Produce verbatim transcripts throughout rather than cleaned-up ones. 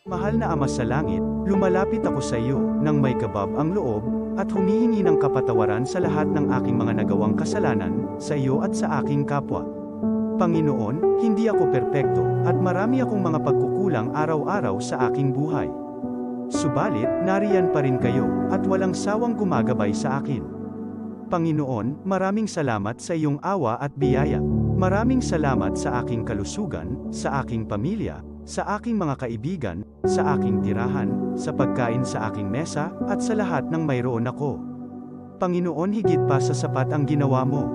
Mahal na Ama sa Langit, lumalapit ako sa iyo nang may kabab ang loob at humihingi ng kapatawaran sa lahat ng aking mga nagawang kasalanan sa iyo at sa aking kapwa. Panginoon, hindi ako perpekto at marami akong mga pagkukulang araw-araw sa aking buhay. Subalit, nariyan pa rin kayo at walang sawang gumagabay sa akin. Panginoon, maraming salamat sa iyong awa at biyaya. Maraming salamat sa aking kalusugan, sa aking pamilya, sa aking mga kaibigan, sa aking tirahan, sa pagkain sa aking mesa, at sa lahat ng mayroon ako. Panginoon, higit pa sa sapat ang ginawa mo.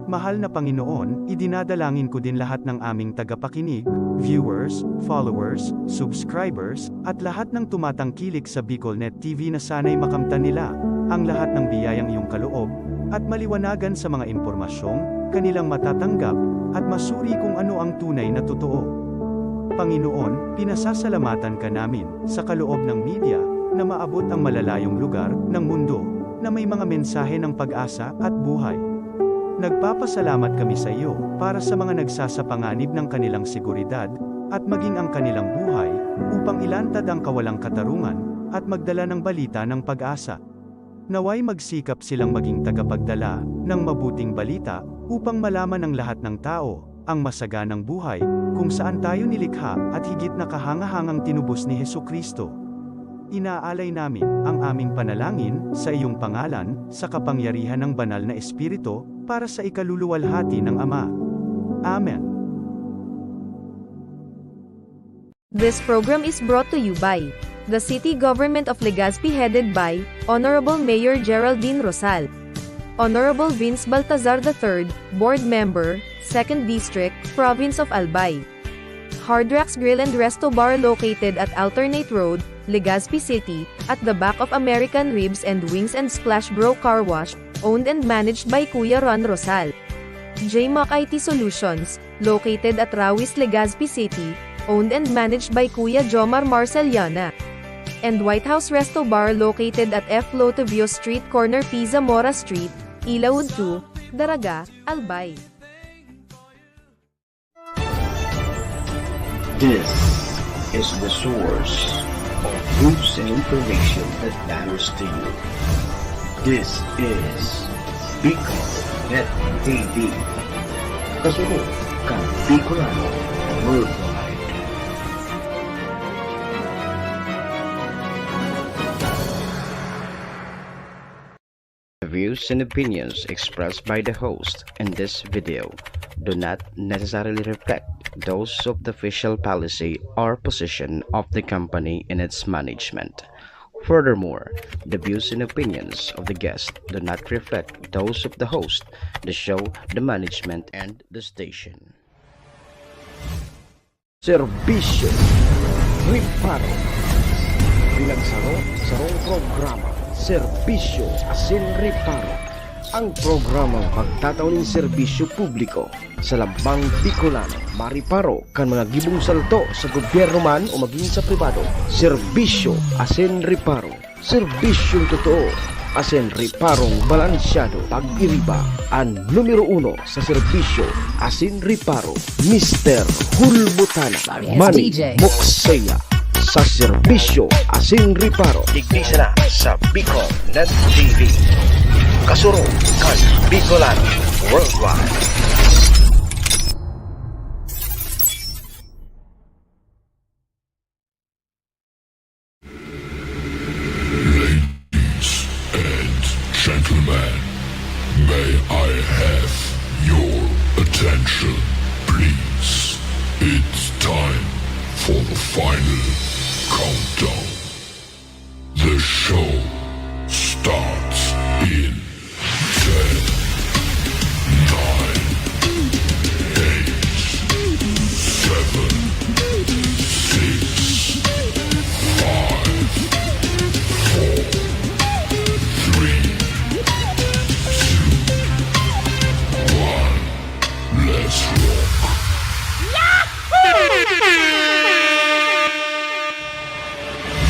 Mahal na Panginoon, idinadalangin ko din lahat ng aming tagapakinig, viewers, followers, subscribers, at lahat ng tumatangkilik sa BicolNet T V na sana'y makamtan nila ang lahat ng biyayang iyong kaloob at maliwanagan sa mga impormasyong kanilang matatanggap at masuri kung ano ang tunay na totoo. Panginoon, pinasasalamatan ka namin sa kaloob ng media na maabot ang malalayong lugar ng mundo na may mga mensahe ng pag-asa at buhay. Nagpapasalamat kami sa iyo para sa mga nagsasapanganib ng kanilang seguridad at maging ang kanilang buhay upang ilantad ang kawalang katarungan at magdala ng balita ng pag-asa. Naway magsikap silang maging tagapagdala ng mabuting balita upang malaman ng lahat ng tao ang masaganang buhay kung saan tayo nilikha at higit na kahangahangang tinubos ni Jesu-Cristo. Inaalay namin ang aming panalangin sa iyong pangalan, sa kapangyarihan ng Banal na Espiritu, para sa ikaluluwalhati ng Ama. Amen. This program is brought to you by the City Government of Legazpi, headed by Honorable Mayor Geraldine Rosal. Honorable Vince Baltazar the third, Board Member, Second District, Province of Albay. Hard Rocks Grill and Resto Bar, located at Alternate Road, Legazpi City, at the back of American Ribs and Wings and Splash Bro Car Wash, owned and managed by Kuya Ron Rosal. J Mac I T Solutions, located at Rawis, Legazpi City, owned and managed by Kuya Jomar Marceliana. And White House Resto Bar, located at F Lotevio Street, corner P Zamora Street, Ilaud two, Daraga, Albay. This is the source of news and information that matters to you. This is Bicol Net T V. Kasurog kan Bicolano worldwide. The views and opinions expressed by the host in this video do not necessarily reflect those of the official policy or position of the company and its management. Furthermore, the views and opinions of the guest do not reflect those of the host, the show, the management, and the station. Serbisyo, reparo. Pinagsaro-sarong programa, serbisyo asin reparo. Ang programang pagtatao nin serbisyo publiko sa lambang Bicolano, mariparo kan mga gibong salto sa gobyerno man o magin sa pribado. Serbisyo asin reparo. Serbisyong totoo asin reparong balansyado. Pag-iriba, an numero uno sa serbisyo asin reparo, Mister Hulbutana. Manny Moksea sa serbisyo asin reparo. Digdi sana sa Bicol Net T V. Kasurog kan Bicolano Worldwide. Ladies and gentlemen, may I have your attention, please? It's time for the final countdown. The show starts in ten, nine, eight, seven, six, five, four, three, two, one. Let's rock!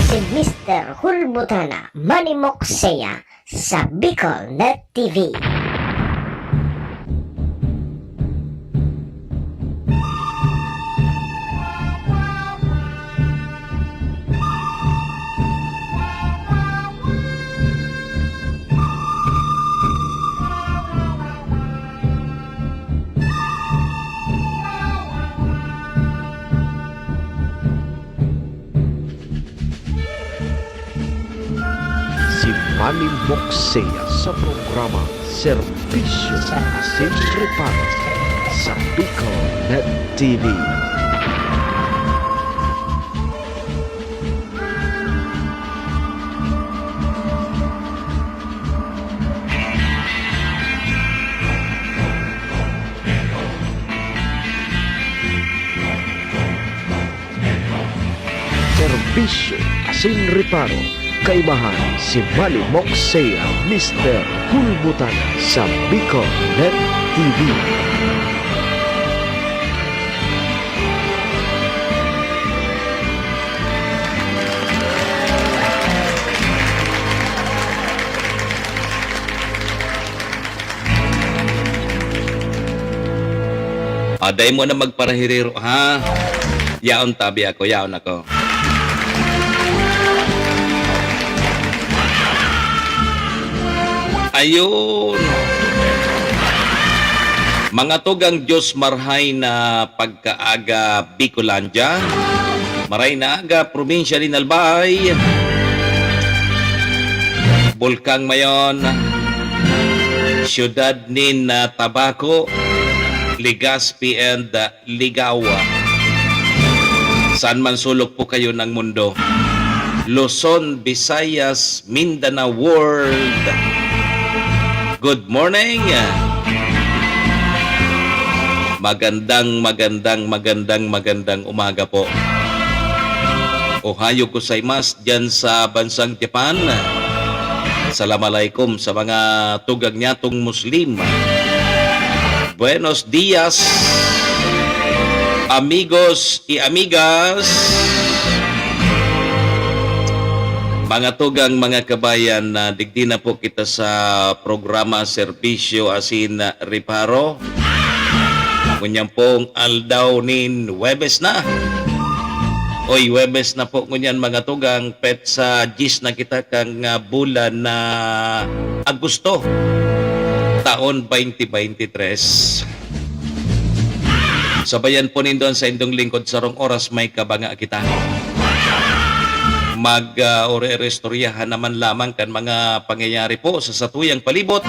Si Mister Hulbutana, Manny Moksea, sa Bicol Net T V. Mokseya sa programa Serbisyo sa Asin Reparo sa Bicol Net T V. Serbisyo asin reparo, kaibahan si Manny Moxea, Mister Hulbutan sa Bicol Net T V. Ah, dai mo na magparahiririro, ha? Yaon tabi ako, yaon ako. Ayun. Mga tugang Diyos, marhay na pagkaaga, Bicolandia. Maray na aga, probinsya nin Albay, Bulkang Mayon, siyudad nin, ah, Tabaco, Legazpi, and, ah, Ligao. Saan man sulok po kayo ng mundo, Luzon, Visayas, Mindanao World. Good morning. Magandang, magandang, magandang, magandang umaga po. Ohayo gozaimasu diyan sa bansang Japan. Salam alaikum sa mga tugang nyatong Muslim. Buenos dias, amigos y amigas. Mga tugang, mga kabayan, na digdi na po kita sa programa Serbisyo asin Reparo. Ngunyan pong aldaw nin Huwebes na. Oy, Huwebes na po ngunyan, mga tugang, petsa diyes na kita kang, ah, bulan na Agosto, taon twenty twenty-three. Sabayan po nindo an saindong lingkod, sarong oras may kabanga kita. Mag, ah, ore-, orerestoryahan naman lamang kan mga pangyayari po sa satuyang palibot.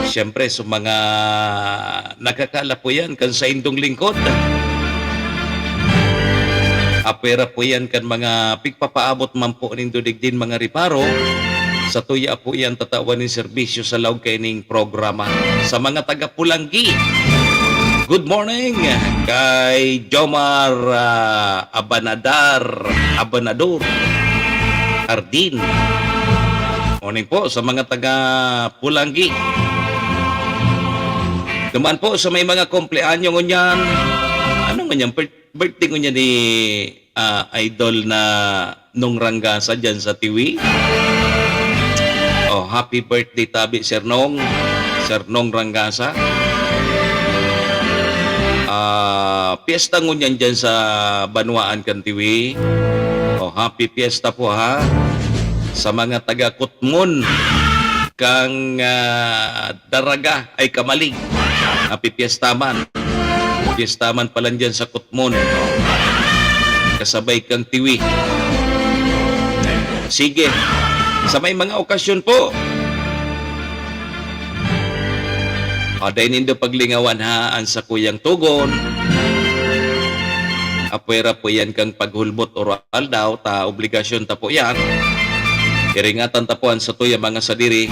Siyempre, sa mga nakakalapuyan kan saindong lingkod. Apwera po yan kan mga pigpapaabot man po nindo digdin mga reparo. Satuya po yan tatawan nin serbisyo sa laog kaining programa. Sa mga taga Pulanggi, good morning kay Jomar, ah, Abanadar, Abanador Ardin. Morning po sa mga taga Pulanggi. Duman po sa may mga kumpleanyo ngunyan. Ano ngunyan? Bir-, birthday ngunyan ni, ah, idol na Nong Rangasa dyan sa Tiwi. Oh, happy birthday tabi, Sir Nong. Sir Nong Rangasa. Ah, piyesta ngunyan dyan sa banwaan kan Tiwi. Oh, happy piyesta po, ha. Sa mga taga Kutmon, kang, ah, Daraga ay Kamalig. Happy piyesta man. Piyesta man pala dyan sa Kutmon. Kasabay kang Tiwi. Sige. Sa may mga okasyon po, o, dai nindo paglingawan, ha, an sakuyang tugon. Apwera po yan kang paghulbot o aldaw, ta obligasyon ta po yan. Iringatan ta po an satuyang mga sadiri,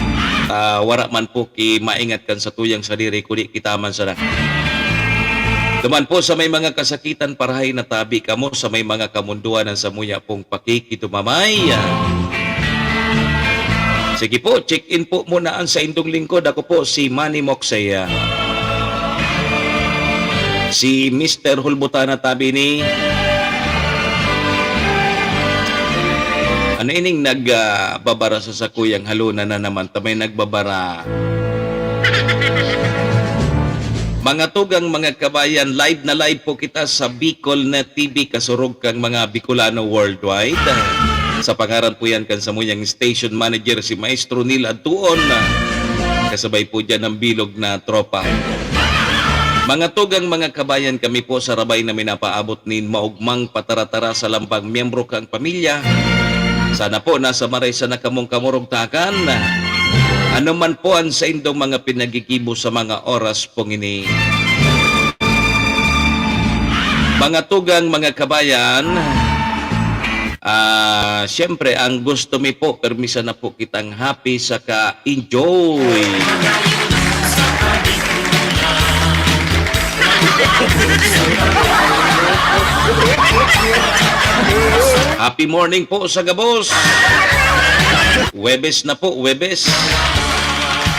ta wara man po ki maingat kan satuyang sadiri, kundi kita man sana. Duman po sa may mga kasakitan, parahay na tabi kamo sa may mga kamundoan an samuya pong pakikidumamay. Sige po, check-in po muna an saindong lingkod. Ako po si Manny Moxea. Si Mister Hulbutana tabi ni, ano ining nag, ah, babara sa sakuyang halona na naman? Ta may nagbabara. Mga tugang, mga kabayan, live na live po kita sa Bicol Net T V, kasurog kang mga Bicolano worldwide. Sa pangaran po yan kan samuyang station manager, si Maestro Neil Adtuon, kasabay po dyan ang bilog na tropa. Mga tugang, mga kabayan, kami po sarabay na minapaabot nin maugmang pataratara sa lambang miyembro kang pamilya, Sana po nasa maray sana kamong kamurugtakan. Ano man po ang saindong mga pinagigibo sa mga oras pong ini. Mga tugang, mga kabayan, ah, siyempre, ang gusto mi po, permi sana po kitang happy saka enjoy. Happy morning po sa gabos. Huwebes na po, Huwebes.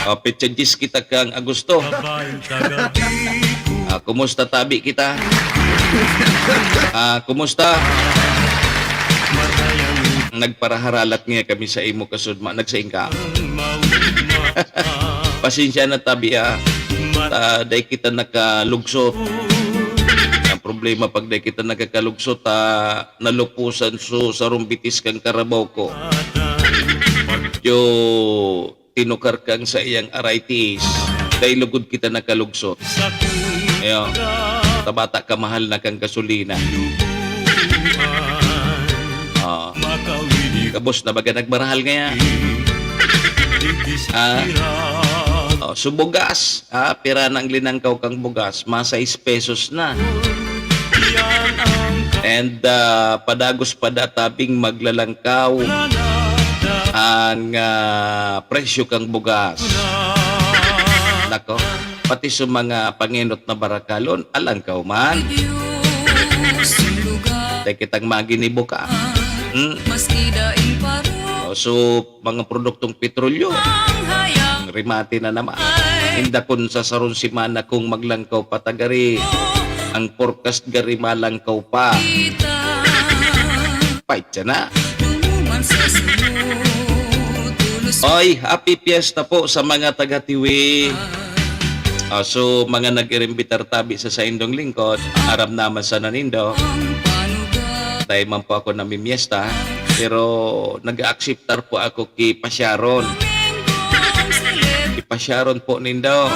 O, petsa diyes kita kan Agosto. Ah, kumusta tabi kita? Ah, kumusta? Nagparaharalat nga kami sa imo kasudma, nagsaing ka. Pasensya na tabi, ah. Ah, dai kita nakalugsot. Ang problema, pag dai kita nakakalugsot, ah, nalupusan so sarong bitis kan karabaw ko. Yo, tinukar kang sa iyang arthritis, dai lugod kita nakalugsot. Ayo, tabata ka mahal na kang gasolina. Ah, gabos na baga nagmarahal ngaya. Ah, oh, so bugas, ah, pira na ang linangkaw kang bugas? Mga sais pesos na. And, ah, padagos pa da tabing maglalangkaw ang, ah, presyo kang bugas. Nako, pati sa mga pangenot na barakalon, alangkaw man. Dai kitang maginibo ka. Hmm? O, so, mga produktong petrolyo. Rimate na naman. Inda kun sa sarong semana kung maglangkaw pa ta gari, ang forecast gari malangkaw pa. Pait siya na. Oy, happy fiesta po sa mga taga Tiwi. Ah, so, mga nag-irimbitar tabi sa saindong lingkod, aram naman sana nindo. Dai man po ako namimiesta, pero nag-aakseptar po ako ki pasyaron. Ipasyaron po nindo.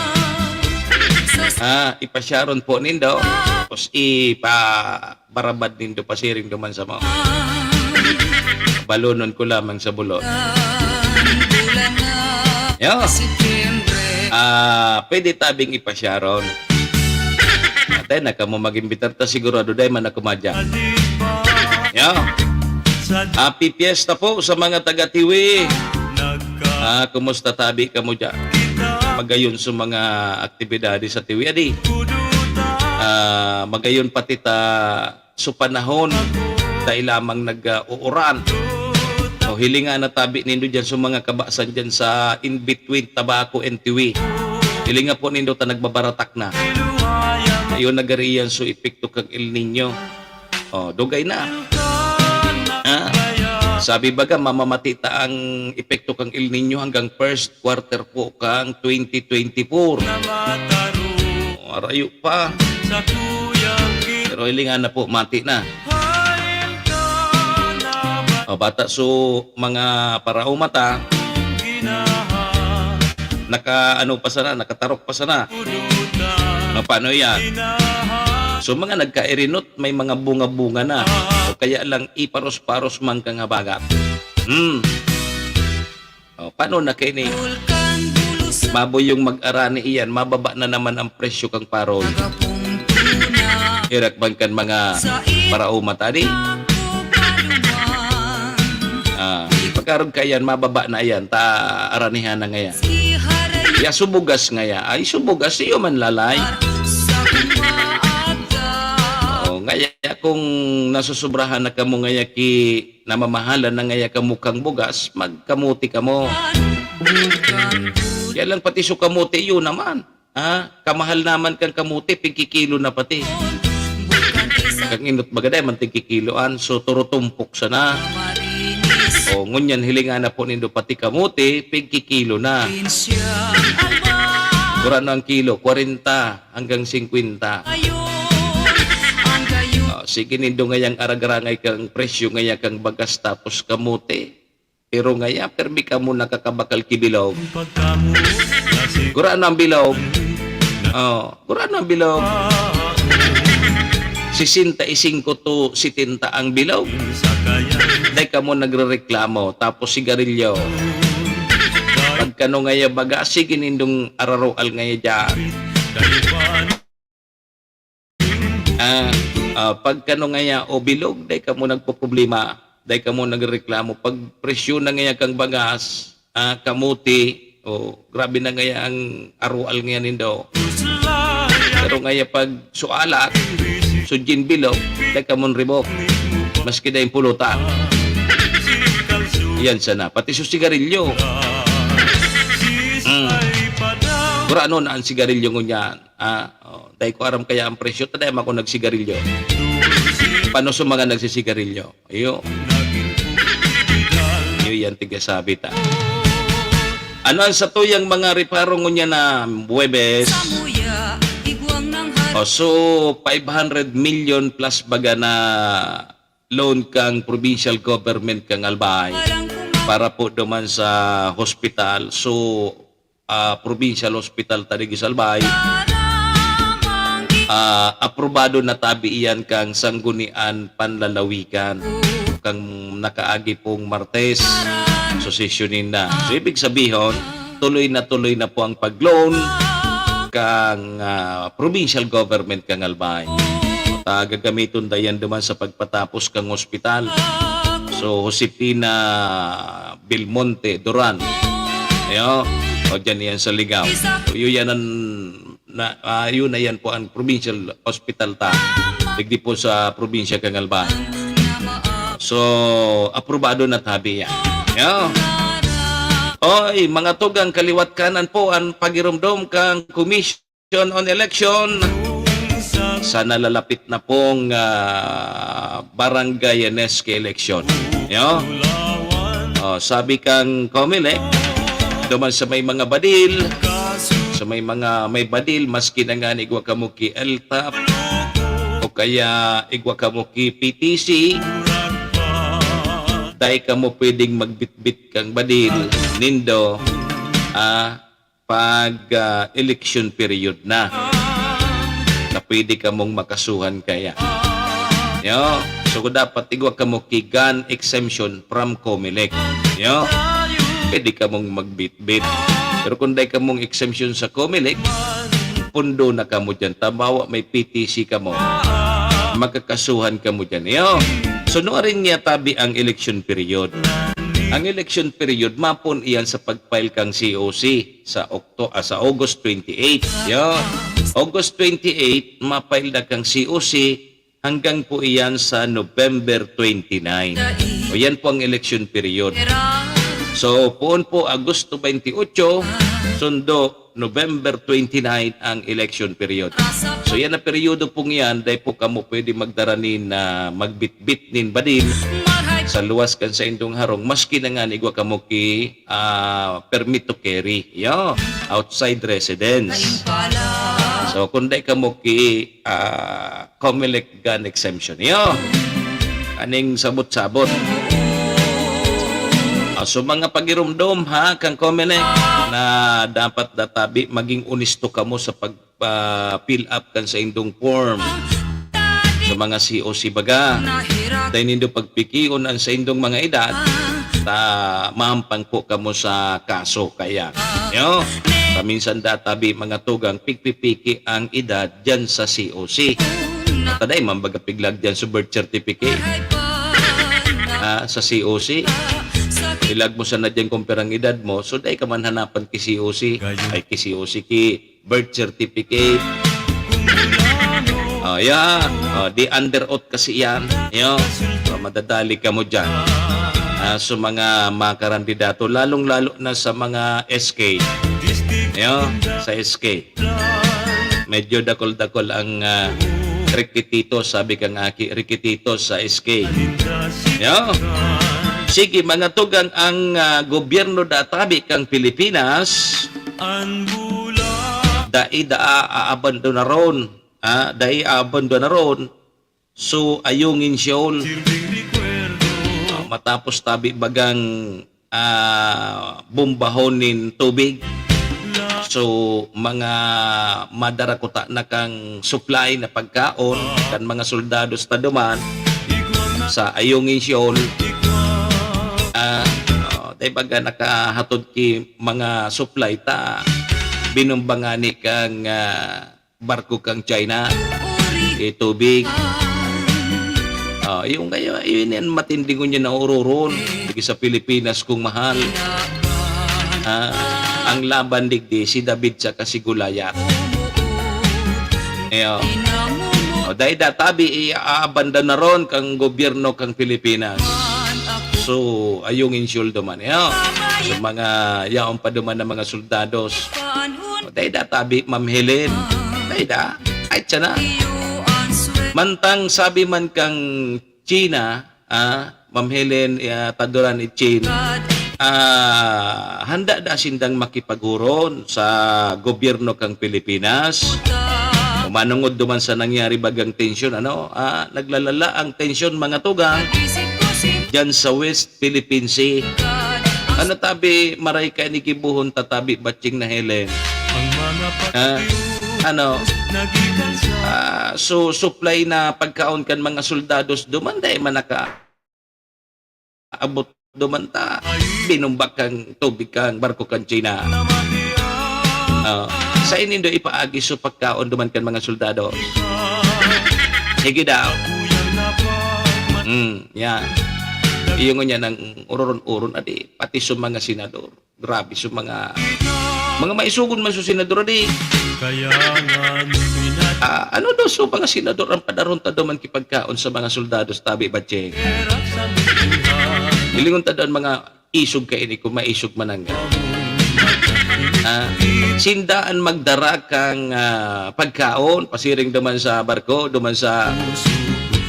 Ah, ipasyaron po nindo. Tapos ipabarabad nindo pasiring duman sa mo. Balonon ko lamang sa bulon. Yo. Ah, pwede tabing ipasyaron. Atay na kamo mag-imbitar ta, sigurado dai man ako madya. Yo. Happy fiesta po sa mga taga Tiwi. Ah, kumusta tabi kamo dyan? Magayon sa mga aktibidades sa Tiwi, adi. Ah, magayon pati ta so panahon, dai lamang nag, ah, uuran. O, hilinga na tabi nindo dyan sa mga kabasan dyan sa in between Tabaco and Tiwi. Hilinga po nindo ta nagbabaratak na. Ayun, nagariyan so epekto kang El Niño. O, dugay na. Ha? Sabi baga, mamamati ta ang epekto kang El Niño hanggang first quarter po kang twenty twenty-four. O, arayo pa. Pero hilinga na po, mati na. O, bata, so, mga paraoma ta, naka, ano pa sana, nakatarok pa sana. Na paano yan? So, mga nagkairinot, may mga bunga-bunga na. O kaya lang, iparos-paros man kang habagat. Hmm. O, paano na kaini? Maboy yung mag-arani iyan, mababa na naman ang presyo kang parol. Herak man kan mga paraoma ta, di? Ah, pagkarog ka yan, mababa na yan, ta aranihan na ngaya. Ya, subugas ngaya. Ay, subugas, iyo man lalay. Oo, ngaya kung nasusubrahan na kamo ngaya ki namamahalan na ngaya kamo kang bugas, magkamote kamo. Kaya lang pati su kamote, yun naman. Ha? Kamahal naman kang kamote, pigkikilo na pati. Kang inot baga dai man tigkikiloan, so turutumpok sana. O, ngunyan hilinga na po nindo pati kamote, pigkikilo na. Kurano ang kilo? Kwarenta hanggang singkwenta. O, sige nindo ngayang aragrangay kang presyo ngaya kang bagas tapos kamote. Pero ngaya, permi kamo nakakabakal ki bilog. Gurano ang bilog? O, gurano ang bilog? Sesenta y cinco to setenta ang bilog. Dai kamo nagrereklamo, tapos sigarilyo. Pagkano ngaya baga, sige nindong araroal ngaya diyan. Ah, ah, pagkano ngaya o bilog, dai kamo nagpoproblema, dai kamo nagrereklamo. Pag presyo na ngaya kang bagas, ah, kamote, o grabe na ngaya ang aroal ngaya nindo. Pero ngaya pag sualak, sudjin bilog, dai kamo nribok. Maski dai pulutan. Yan sana. Pati sa sigarilyo. Mm. Gurano na ang sigarilyo ngunyan. Ah, oh, dai ko aram kaya ang presyo, ta dai man ako nagsigarilyo. Paano sa mga nagsisigarilyo? Iyo. Iyo yan, tigasabi ta. Ano ang satuyang mga reparo ngunyan na Huwebes? O, so, five hundred million plus baga na loan kang provincial government kang Albay para po duman sa hospital. So, ah, provincial hospital ta digdi sa Albay. Ah, aprobado na tabi iyan kang Sanggunian Panlalawigan, kang nakaagi pong Martes, so sesyonin na. So, ibig sabihon, tuloy na tuloy na po ang pag-loan kang, ah, provincial government kang Albay. Ta gagamiton dayan duman sa pagpatapos kang hospital. So, Josefina Belmonte Duran. Ayo, o diyan iyan sa Ligao. So, yun yan ang, na, ah, yun na yan po ang provincial hospital ta. Digdi po sa probinsya kang Albay. So, aprobado na tabi yan. Ayo. Oy, mga tugang kaliwat kanan po ang pagirumdom kang komisyon on election sa nalalapit na pong, ah, barangay N S K election. Yo? Oh, sabi kang Comelec, duman sa may mga badil, sa may mga may badil, maski na nga igwa kamo ki L top, o kaya igwa kamo ki P T C, dai kamo pwedeng magbitbit kang badil nindo, ah, pag, ah, election period na, na pwede kamong makasuhan kaya. Yo, so dapat igwa kamo ki gun exemption from Comelec. Yo, pwede kamong magbitbit. Pero kung dai kamong exemption sa Comelec, pundo na kamo dyan. Tambawa, may P T C kamo. Magkakasuhan kamo dyan. Yo, so nuarin niya tabi ang election period. Ang election period, mapon iyan sa pag-file kang C O C. Sa Octo-, ah, sa August twenty-eight. Yo. August twenty-eight, ma-file na kang C O C hanggang po iyan sa November twenty-nine. O yan po ang election period. So, poon po Agosto twenty-eight, sundo November twenty-nine ang election period. So, yan na peryodo pong yan, dai po kamo pwede magdara nin, ah, magbitbit nin badil sa luwas kan saindong harong, maski na nga igwa kamo ki ah, permit to carry. Yo, outside residence. So, kung dai kamo ki, ah, Comelec gun exemption. Yo, aning sabot-sabot. Ah, so, mga pagirumdom, ha, kang Comelec, na dapat databi, maging onesto kamo sa pag pa-fill up kan saindong form. Sa mga C O C baga, dai nindo pagpikion ang saindong mga edad, ta mahampang po kamo sa kaso. Kaya, yo, paminsan databi mga tugang pigpipiki ang edad diyan sa C O C. At dai man baga piglag diyan sa birth certificate. Ah, sa C O C. Ilag mo sana diyan kung pirang edad mo, so dai ka man hanapan ki C O C. Ay, ki C O C, ki birth certificate. Oh, yeah. Oh, di under oath kasi yan. Yo. So, madadali kamo dyan. Ah, sa mga, mga karandidato, lalong-lalo na sa mga S K. Yo, sa S K. Medyo dakol-dakol ang, ah, rekitito, sabi kang aki, rekitito sa S K. Yo. Sige, mga tugang ang, ah, gobyerno databi kang Pilipinas. Dai daa aabandonaron, ah, dai aabandonaron. So, ayungin Seoul. Ah, matapos tabi bagang, ah, bombahon nin tubig. So, mga madara kuta na kang supply na pagkaon kan mga soldados ta duman sa ayungin Seoul. Ay baga nakahatod ki mga supply ta, binomba ngani kang, ah, barko kang China, ki tubig. Ah, yung, ayo, yun yan, matindi ngunyan na uroron. Sige sa Pilipinas kung mahal. Ah, ang laban digdi, si David saka si Goliath. Iyo. O, dai da, tabi, iaabanda na ron kang gobyerno kang Pilipinas. So, ayong insuldo man, iyo. Sa mga yaon pa duman na mga soldados. O, dai da, tabi, Ma'am Helen. Dai da. Ay, tiyan na. Mantang sabi man kang China, ah, Ma'am Helen, ah, Taduran Itchin, ah, handa da sindang makipaghuron sa gobyerno kang Pilipinas. Umanungod duman sa nangyari bagang tensyon, ano, ah, naglalala ang tensyon, mga tugang, dyan sa West Philippine Sea. Ano tabi, maray ka ni gibuhon tatabi, batching na Helen? Ah, ano, ah, so, supply na pagkaon kan mga soldados duman, dai man nakaabot duman ta binumbak kang tubig kang barko kan China. Ah, sa inindo ipaagi so pagkaon duman kan mga soldado. Sige daw. Mm, yan. Iyo ngunyan ang ururon-uron, adi, pati sa mga senador. Grabe, so mga, mga maisogon man so senador, adi. Kaya nga, minat- Ah, ano daw so mga senador ang padarahon ta daw man kipagkaon sa mga soldados, tabi, Batcheng? Hilingon ta daw mga isog kaini, kung maisog man ang, ah, sindaan magdara kang, ah, pagkaon, pasiring duman sa barko, duman sa,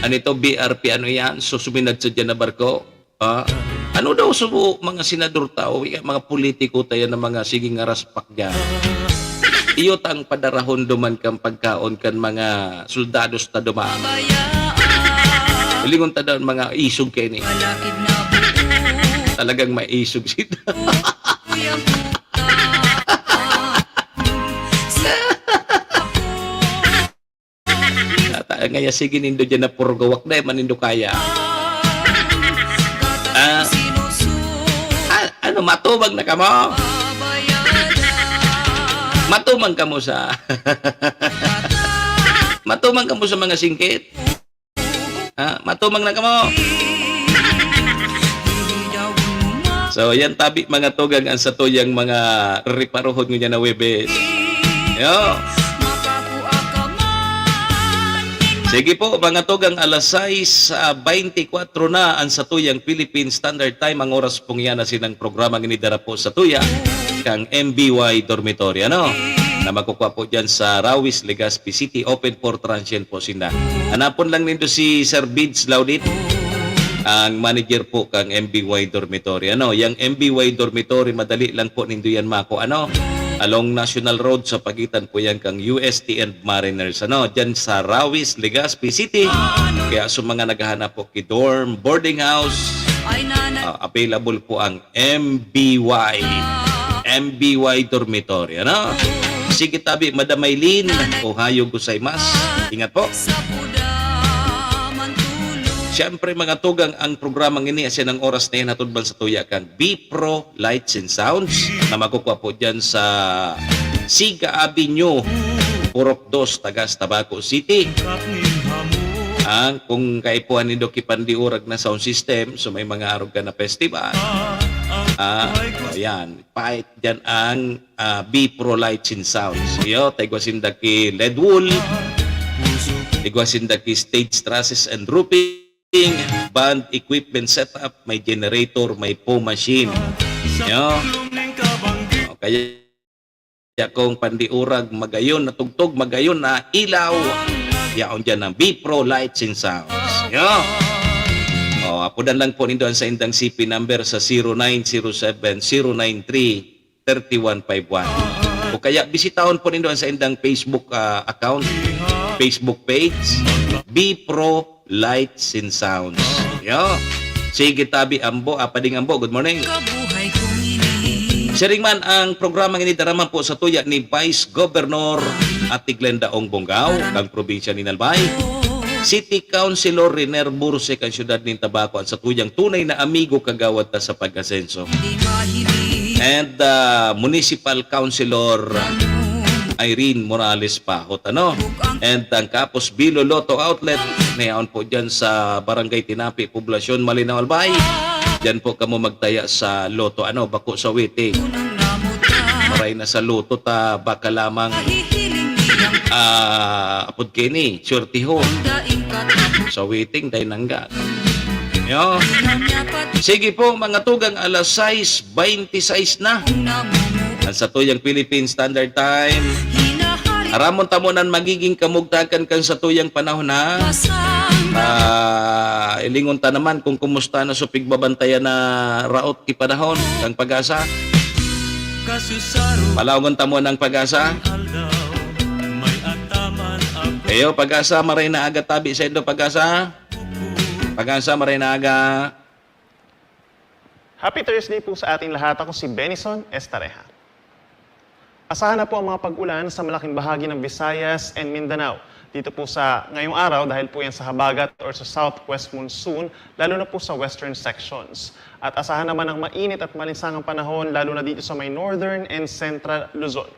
ano ito, B R P, ano yan? So, suminad sa dyan na barko. Ah, ano daw sa bu-, mga senador ta o kaya mga politiko ta yan na mga sige nga raspak dyan? Iyo tang padarahon duman kan pagkaon kan mga soldados ta duman. Hilingon ta daw mga isog kaini. Talagang maisog sila. Ata, ngaya sige nindo dyan na purgawak, dai man nindo kaya. Ah, ah, ano, matumang na kamo? Matumang kamo sa, matumang kamo sa mga singkit? Ha? Matumang na kamo? So, yan tabi, mga tugang, ang satuyang mga riparohon ngunyan na Huwebes. Yo. Sige po, mga tugang, alas sais, ah, baynte kwatro na ang satuyang Philippine Standard Time. Ang oras pong yan na sinang programa ini dara po sa tuya kang M B Y Dormitory, ano? Na makukuha po dyan sa Rawis, Legazpi City, open for transient po sinda. Hanapon lang nindo si Sir Bids Laudit, ang manager po kang M B Y Dormitory. Ano, yang M B Y Dormitory, madali lang po nindo yan mako, ano? Along National Road, sa pagitan po yan kang U S T and Mariners. Ano, dyan sa Rawis, Legazpi City. Kaya sa mga naghahanap po ki dorm, boarding house, ah, available po ang M B Y. M B Y Dormitory, ano? Sige tabi, Madam Maylin. Ohayo gozaimasu. Ingat po. Siyempre, mga tugang, ang programang ini, asin ang oras na yan, hatod man sa tuya kang B Pro Lights and Sounds na makukuha po dyan sa Siga Avenue, Purok Dos, Tagas, Tabaco City. Ang kung kaipuhan nindo kipandiurag na sound system, so may mga arog ka na festival. Ah, ayan. Pait dyan ang, ah, B Pro Lights and Sounds. Iyo, taigwa sinda ki Ledwool. Igwa sinda ki Stage Trusses and Roofing. Band equipment setup, may generator, may foam machine. Iyo. O, kaya kung pandiurag, magayon na tugtog, magayon na ilaw. Yaon dyan ang B Pro Lights and Sounds. Yo. O, apodan lang po nindo ang saindang C P number sa zero nine zero seven, zero nine three, thirty one five one. O kaya bisitahon po nindo ang saindang Facebook, ah, account, Facebook page, B Pro Lights and Sounds. Yo. Sige tabi, Ambo. Ah, Pading Ambo, good morning. Kabuhay kong ini. Siring man ang programang ini, dara man po sa tuya ni Vice Governor Ate Glenda Ong Bongao, kang probinsya ni Albay. City Councilor Riner Burse kan siyudad nin Tabaco, ang satuyang tunay na amigo kagawad ta sa pag-asenso. And ah, Municipal Councilor Irene Morales Pahot, ano? And ang Kapos Bilo Lotto Outlet, na yaon po dyan sa Barangay Tinapi, Poblacion Malinao, Albay. Dyan po kamo magtaya sa Lotto, ano, bako sa waiting. Maray na sa Lotto ta, baka lamang ah, apod kini, swertihon. Sa waiting, dai nangga. Yo. Sige po, mga tugang, alas sais bente sais na. Ang satuyang Philippine Standard Time. Aramon ta mo nan magiging kamugtakan kan satuyang panahon, ha? Ah, ilingon ta naman kung kumusta na sa pigbabantayan na raot ki panahon kan Pag-asa. Palaongon ta mo ng Pag-asa. Eyo, Pag-asa, maray na aga tabi saindo, Pag-asa. Pag-asa, maray na aga. Happy Thursday po sa ating lahat. Ako si Benison Estareja. Asahan na po ang mga pag-ulan sa malaking bahagi ng Visayas and Mindanao. Dito po sa ngayong araw, dahil po yan sa habagat or sa southwest monsoon, lalo na po sa western sections. At asahan naman ang mainit at malinsangang panahon, lalo na dito sa may northern and central Luzon.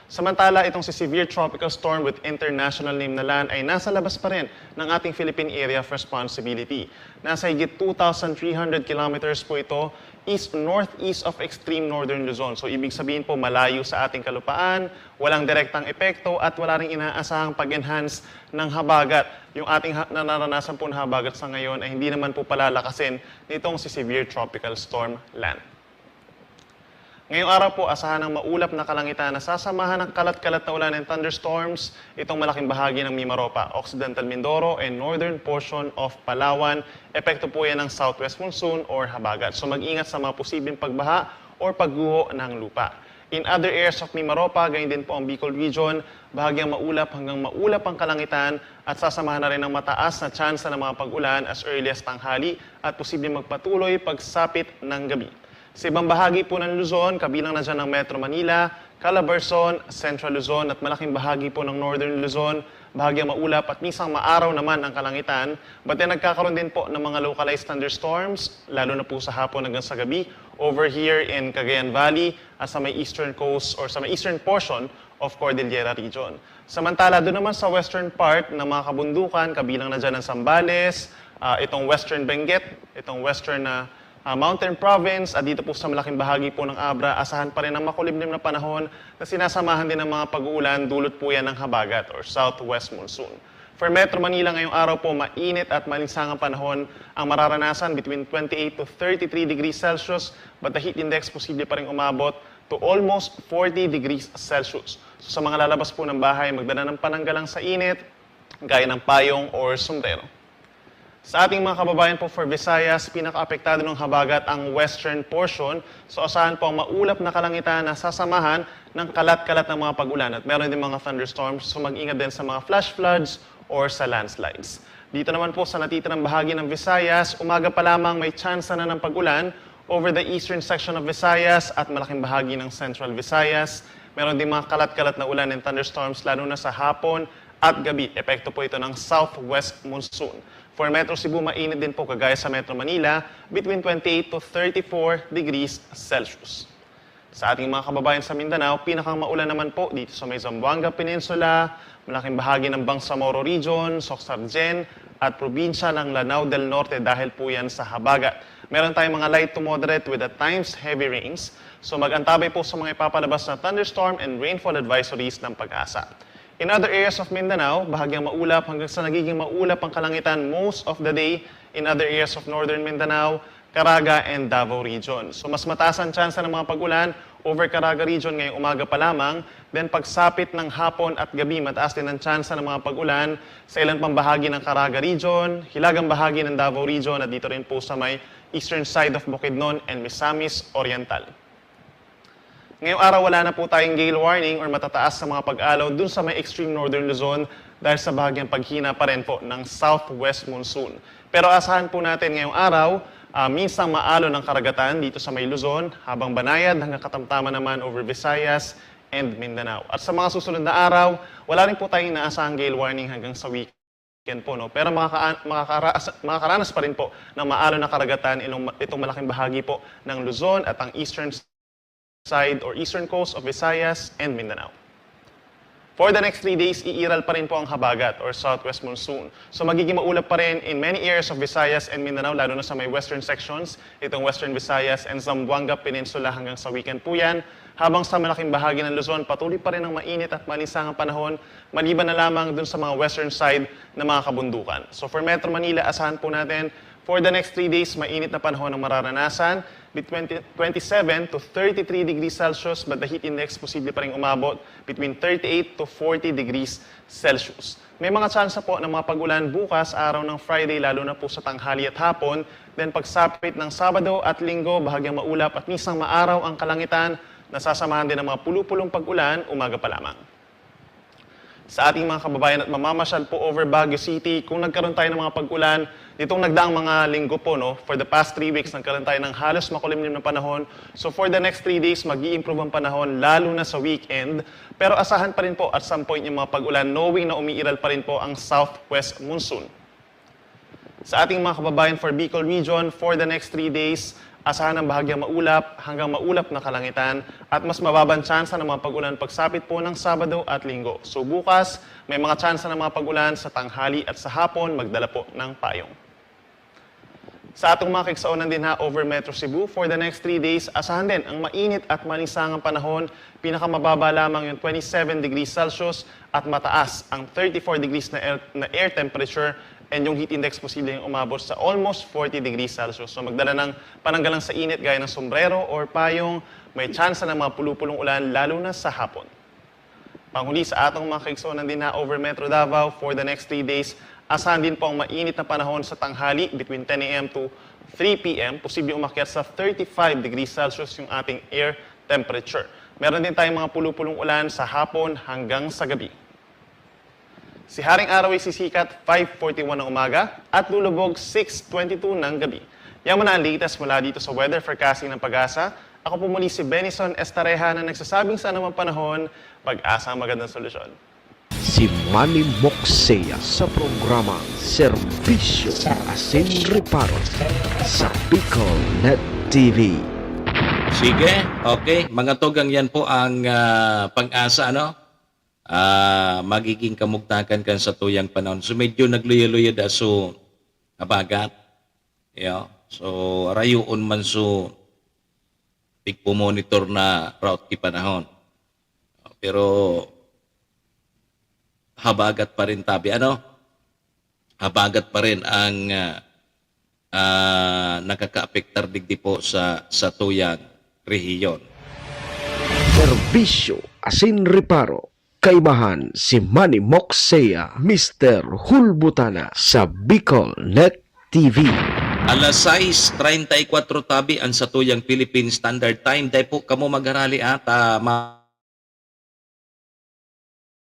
Samantala, itong si Severe Tropical Storm with International Name na Lan ay nasa labas pa rin ng ating Philippine Area of Responsibility. Nasa higit two thousand three hundred kilometers po ito east-northeast of extreme northern Luzon. So, ibig sabihin po, malayo sa ating kalupaan, walang direktang epekto at wala ring inaasahang pag-enhance ng habagat. Yung ating ha- na naranasan po na habagat sa ngayon ay hindi naman po palalakasin nitong si Severe Tropical Storm Lan. Ngayong araw po, asahan ang maulap na kalangitan na sasamahan ng kalat-kalat na ulan and thunderstorms itong malaking bahagi ng Mimaropa, Occidental Mindoro, and northern portion of Palawan. Epekto po yan ng southwest monsoon or habagat. So mag-ingat sa mga posibleng pagbaha or pagguho ng lupa. In other areas of Mimaropa, gayon din po ang Bicol Region, bahagyang maulap hanggang maulap ang kalangitan at sasamahan na rin ng mataas na tsansa ng mga pag-ulan as early as tanghali at posibleng magpatuloy pagsapit ng gabi. Sa ibang bahagi po ng Luzon, kabilang na dyan ang Metro Manila, Calabarzon, Central Luzon at malaking bahagi po ng Northern Luzon, bahagyang maulap at minsang maaraw naman ang kalangitan, but then nagkakaroon din po ng mga localized thunderstorms, lalo na po sa hapon hanggang sa gabi, over here in Cagayan Valley at sa may eastern coast or sa may eastern portion of Cordillera Region. Samantala, doon naman sa western part ng mga kabundukan, kabilang na dyan ang Zambales, ah, itong western Benguet, itong western na ah, mountain province, at dito po sa malaking bahagi po ng Abra, asahan pa rin ang makulimlim na panahon na sinasamahan din ng mga pag-uulan, dulot po yan ng habagat or southwest monsoon. For Metro Manila ngayong araw po, mainit at malinsangang panahon ang mararanasan, between twenty-eight to thirty-three degrees Celsius, but the heat index posible pa rin umabot to almost forty degrees Celsius. So, sa mga lalabas po ng bahay, magdala ng pananggalang sa init, gaya ng payong or sombrero. Sa ating mga kababayan po for Visayas, pinakaapektado ng habagat ang western portion. So, asahan po ang maulap na kalangitan na sasamahan ng kalat-kalat ng mga pag-ulan at meron din mga thunderstorms. So, mag-ingat din sa mga flash floods or sa landslides. Dito naman po sa natitirang bahagi ng Visayas, umaga pa lamang may tsansa na ng pag-ulan over the eastern section of Visayas at malaking bahagi ng Central Visayas. Meron din mga kalat-kalat na ulan and thunderstorms, lalo na sa hapon at gabi. Epekto po ito ng southwest monsoon. For Metro Cebu, mainit din po kagaya sa Metro Manila, between twenty-eight to thirty-four degrees Celsius. Sa ating mga kababayan sa Mindanao, pinakang maulan naman po dito sa may Zamboanga Peninsula, malaking bahagi ng Bangsamoro Region, Soccsksargen, at probinsya ng Lanao del Norte dahil po yan sa habagat. Meron tayong mga light to moderate with at times heavy rains. So mag-antabay po sa mga ipapalabas na thunderstorm and rainfall advisories ng Pag-asa. In other areas of Mindanao, bahagyang maulap hanggang sa nagiging maulap ang kalangitan most of the day in other areas of northern Mindanao, Caraga and Davao Region. So mas mataas ang tsansa ng mga pag-ulan over Caraga Region ngayong umaga pa lamang. Then pagsapit ng hapon at gabi, mataas din ang tsansa ng mga pag-ulan sa ilan pang bahagi ng Caraga Region, hilagang bahagi ng Davao Region at dito rin po sa may eastern side of Bukidnon and Misamis Oriental. Ngayong araw, wala na po tayong gale warning or matataas na mga pag-alo dun sa may extreme northern Luzon dahil sa bahagyang paghina pa rin po ng southwest monsoon. Pero asahan po natin ngayong araw, ah, minsang maalon ang karagatan dito sa may Luzon, habang banayad hanggang katamtaman naman over Visayas and Mindanao. At sa mga susunod na araw, wala rin po tayong inaasahang gale warning hanggang sa week yan po, no? Pero makaka-, makakaraas-, makakaranas pa rin po ng maalon na karagatan inong, itong malaking bahagi po ng Luzon at ang eastern side or eastern coast of Visayas and Mindanao. For the next three days, iiral pa rin po ang habagat or southwest monsoon. So magiging maulap pa rin in many areas of Visayas and Mindanao, lalo na sa may western sections, itong Western Visayas and Zamboanga Peninsula hanggang sa weekend po yan. Habang sa malaking bahagi ng Luzon, patuloy pa rin ang mainit at maalinsangang panahon, maliban na lamang dun sa mga western side na mga kabundukan. So for Metro Manila, asahan po natin, for the next three days, mainit na panahon ang mararanasan, between twenty-seven to thirty-three degrees Celsius, but the heat index posible pa rin umabot between thirty-eight to forty degrees Celsius. May mga tsansa po ng mga pag-ulan bukas, araw ng Friday, lalo na po sa tanghali at hapon. Then pagsapit ng Sabado at Linggo, bahagyang maulap at minsang maaraw ang kalangitan, nasasamahan din ng mga pulupulong pag-ulan umaga pa lamang. Sa ating mga kababayan at mamamasyal po over Baguio City, kung nagkaroon tayo ng mga pag-ulan nitong nagdaang mga linggo po, no, for the past three weeks, nagkaroon tayo ng halos makulimlim na panahon. So for the next three days, mag-i-improve ang panahon, lalo na sa weekend. Pero asahan pa rin po at some point yung mga pag-ulan, knowing na umiiral pa rin po ang southwest monsoon. Sa ating mga kababayan for Bicol Region, for the next three days, asahan ang bahagyang maulap hanggang maulap na kalangitan at mas mababang tsansa ng mga pag-ulan pagsapit po ng Sabado at Linggo. So bukas, may mga tsansa ng mga pag-ulan sa tanghali at sa hapon, magdala po ng payong. Sa atong mga kaigsuonan din ha, over Metro Cebu, for the next three days, asahan din ang mainit at maalinsangang panahon, pinakamababa lamang yung twenty-seven degrees Celsius at mataas ang thirty-four degrees na air, na air temperature, and yung heat index posibleng umabot sa almost forty degrees Celsius. So magdala ng pananggalang sa init gaya ng sombrero or payong, may tsansa ng mga pulupulong ulan lalo na sa hapon. Panghuli sa atong mga kaigsuonan din ha, over Metro Davao, for the next three days, asahan din po ang mainit na panahon sa tanghali between ten a m to three p m. Posibleng umakyat sa thirty-five degrees Celsius yung ating air temperature. Meron din tayong mga pulupulong ulan sa hapon hanggang sa gabi. Si Haring Araw ay sisikat five forty-one ng umaga at lulubog six twenty-two ng gabi. Yan muna ang latest mula dito sa weather forecasting ng PAGASA. Ako po muli si Benison Estareja na nagsasabing sa anumang panahon, PAGASA ang magandang solusyon. Si Manny Moxea sa programang Serbisyo Asin Reparo sa Bicol Net T V. Sige, okay. Mga tugang, yan po ang, ah, PAGASA, ano? Ah, magiging kamugtakan kan satuyang panahon. So, medyo nagluya-luya da so habagat. Yo. So, rayoon man so pigpo-monitor na route ki panahon. Pero habagat pa rin tabi, ano? Habagat pa rin ang, ah, ah, nakakaapektar digdi po sa, sa tuyang rehiyon. Serbisyo asin reparo, kaibahan si Manny Moxea, Mister Hulbutana sa Bicol Net T V. Alas sais treinta y cuatro tabi ang satuyang Philippine Standard Time. Dai po kamo magharali, ah, ta ma-,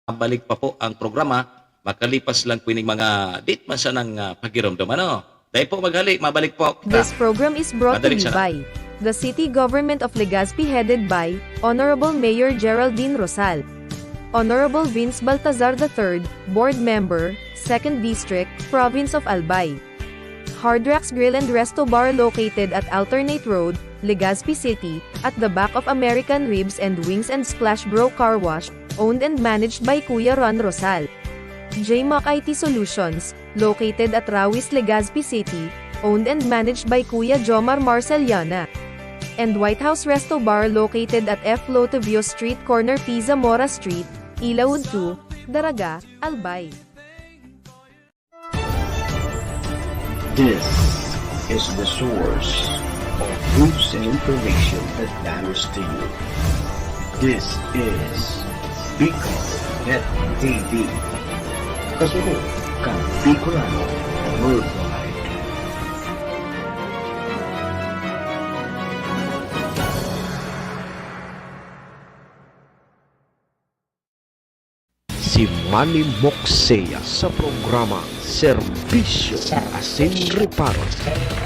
mabalik pa po ang programa. Makalipas lang po ining mga di man sanang, ah, pagiromdom, ano? Dai po maghali, mabalik po kita. This program is brought to Madali you sana. By the City Government of Legazpi, headed by Honorable Mayor Geraldine Rosal. Honorable Vince Baltazar the third, Board Member, Second District, Province of Albay. Hard Rocks Grill and Resto Bar, located at Alternate Road, Legazpi City, at the back of American Ribs and Wings and Splash Bro Car Wash, owned and managed by Kuya Ron Rosal. J Mac I T Solutions, located at Rawis, Legazpi City, owned and managed by Kuya Jomar Marceliana. And White House Resto Bar, located at F Lotovio Street, corner P Zamora Street, Ilaud two, Daraga, Albay. This is the source of news and information that matters to you. This is Bicol Net T V. Kasunod kan Bicolano Worldwide. Si Manny Moxea sa programa Serbisyo asin Reparo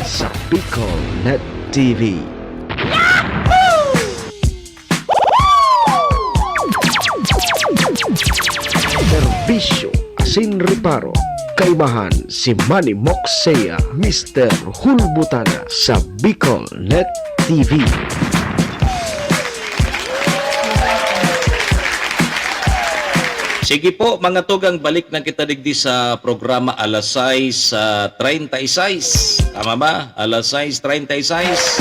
sa Bicol Net T V. Serbisyo asin Reparo. Kaibahan si Manny Moksea, Mister Hulbutana sa Bicol Net T V. Sige po, mga tugang, balik na kita digdi sa programa alas sais, ah, treinta y seis. Tama ba? Alas sais treinta y seis.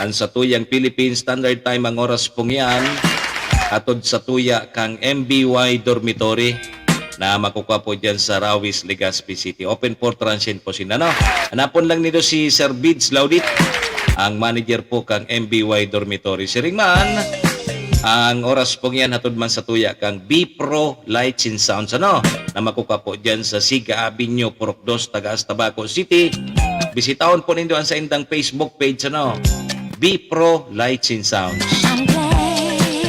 Ang satuyang Philippine Standard Time, ang oras pong yan, hatod sa tuya kang M B Y Dormitory na makukwa po dyan sa Rawis, Legazpi City. Open for transient po sila, no? Hanapon lang nito si Sir Bids Laudit, ang manager po kang M B Y Dormitory. Siring man, ang oras pong yan, hatod man sa tuya kang B Pro Lights and Sounds, ano? Na makukwa po dyan sa Siga Avenue, Purok Dos, Tagaas, Tabaco City. Bisitahon po nindo ang saindang Facebook page, ano? B Pro Lights and Sounds.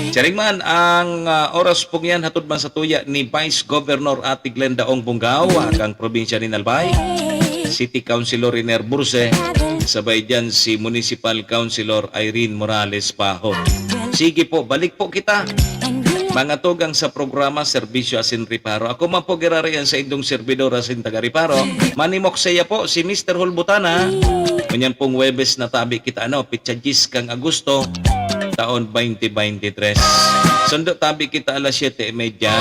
Siring man, ang, ah, oras pong yan, hatod man sa tuya ni Vice Governor Ate Glenda Ong Bungao, kang probinsya ni Albay, City Councilor Riner Burse, sabay dyan si Municipal Councilor Irene Morales Pahon. Sige po, balik po kita. Mga tugang sa programa, Serbisyo Asin Reparo. Ako man po girarayan sa indong servidor asin taga-reparo. Manny Moksea po, si Mister Hulbutana. Ngunyan pong Huwebes na tabi kita, ano, pitsa dyes kang Agosto, taon twenty twenty-three. Sundo tabi kita alas siyete y media.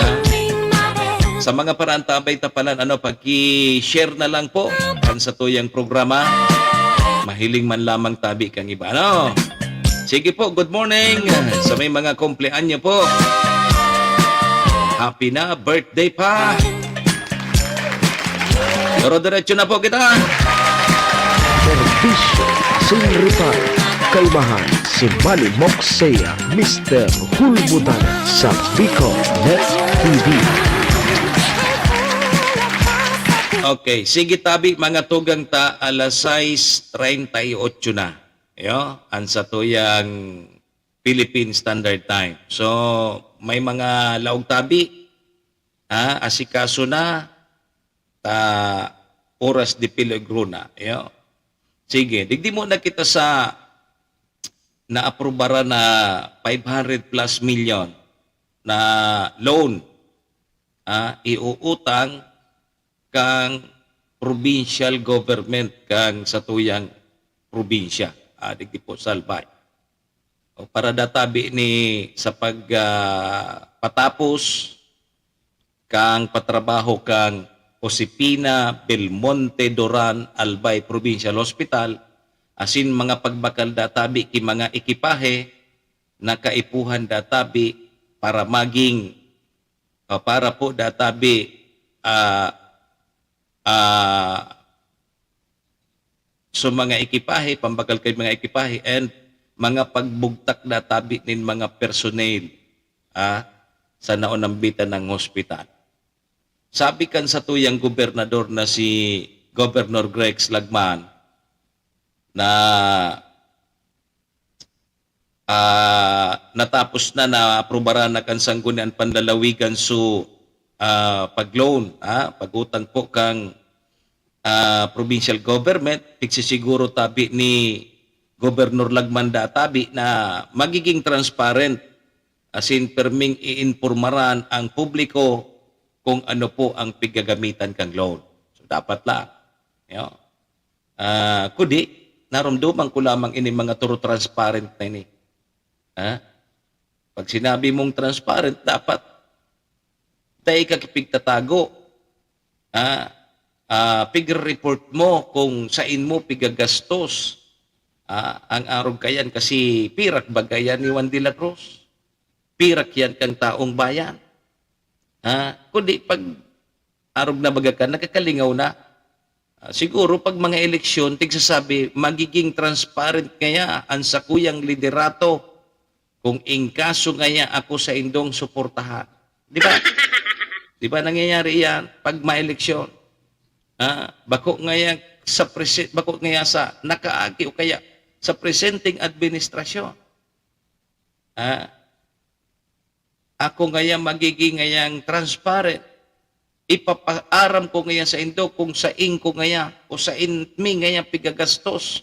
Sa mga paraan tabay tapalan, ano, paki-share na lang po ang satuyang programa. Mahiling man lamang tabi kang iba, ano? Sige po, good morning sa may mga kumpleanyo po. Happy na birthday pa! Pero diretso na po kita. Serbisyo asin reparo. Kaibahan si Manny Moksea, Mister Hulbutana sa Bicol Net T V. Okay, sige tabi, mga tugang ta, alas sais treinta y ocho na. Yo, ang satuyang Philippine Standard Time. So, may mga laog tabi, ha, asikaso na, ta oras de peligro na. Yo. Sige, digdi muna kita sa naaprubaran na five hundred plus million na loan, ah, iuutang kang provincial government kang satuyang probinsya, ah, digdi po sa Albay. O, para databi ni sa pag, ah, patapos kang patrabaho kang Josefina Belmonte Duran Albay Provincial Hospital, asin mga pagbakal databi ki mga ekipahe na kaipuhan databi para maging, o para po databi, ah, ah, so mga ekipahe, pambakal kay mga ekipahe, and mga pagbugtak databi nin mga personnel, ah, sa naonambitan ng hospital. Sabi kan satuyang gobernador na si Governor Grex Lagman na, ah, natapos na, naaprubaran na kan Sangguniang Panlalawigan so, ah, pag-loan, ah, pag-utang po kang, ah, provincial government, pigsisiguro tabi ni Governor Lagman databi na magiging transparent, asin perming iinpormaran ang publiko kung ano po ang pigagamitan kang loan. So, dapat lang. Yo. Ah, kundi, naromdoman ko lamang ini mga turo transparent na ini. Ha? Pag sinabi mong transparent, dapat dai ka kipigtatago. Ha? Ah, pigre-report mo kung sain mo pigagastos. Ah, ang arog kayan kasi pirak baga yan ni Juan de la Cruz. Pirak yan kang taong bayan. Ha? Kundi pag arog na baga ka, nakakalingaw na. Ah, siguro pag mga eleksyon, tigsasabi, magiging transparent ngaya ang sakuyang liderato kung in kaso ngaya ako saindong suportahan. Di ba? Di ba nangyayari iyan pag ma-eleksyon? Ah, bako ngaya sa presi-, bako ngaya sa nakaagi o kaya sa presenting administrasyon. Ah, ako ngaya magiging ngayang transparent. Ipapaaram ko ngaya saindo kung sain ko ngaya o sain mi ngaya pigagastos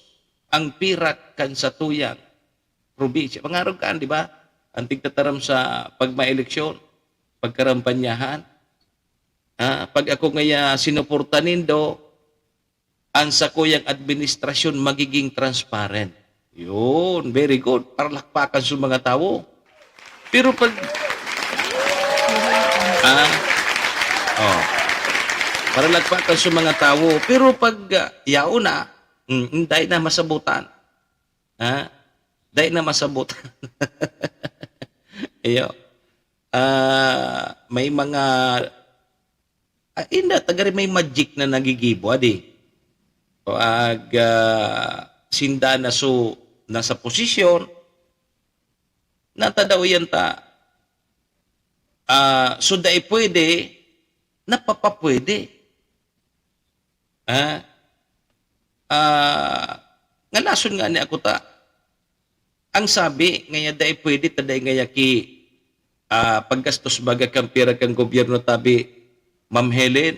ang pirak kan satuyang probinsya. Mangarog kaan, di ba? Ang tigtataram sa pagmaeleksyon, pagkarampanyahan. Ah, pag ako ngaya sinuporta nindo, ang sakuyang administrasyon magiging transparent. Yun, very good. Palakpakan sa mga tawo. Pero pag, ah, oh, palakpakan sa mga tawo. Pero pag, ah, yaon na, mm, dai na masabutan. Ha? Dai na masabutan. Iyo. Ah, may mga, ah, inda, tagari may magic na nagigibo, adi. O ag, ah, sinda na so, nasa posisyon, natadaw yan ta, ah, so dai pwede, napapapwede. Ah, ah, ngalason nga ni ako ta. Ang sabi, ngaya dai pwede, ta dai ngaya ki, ah, paggastos baga kan pira kan gobyerno tabi, Ma'am Helen,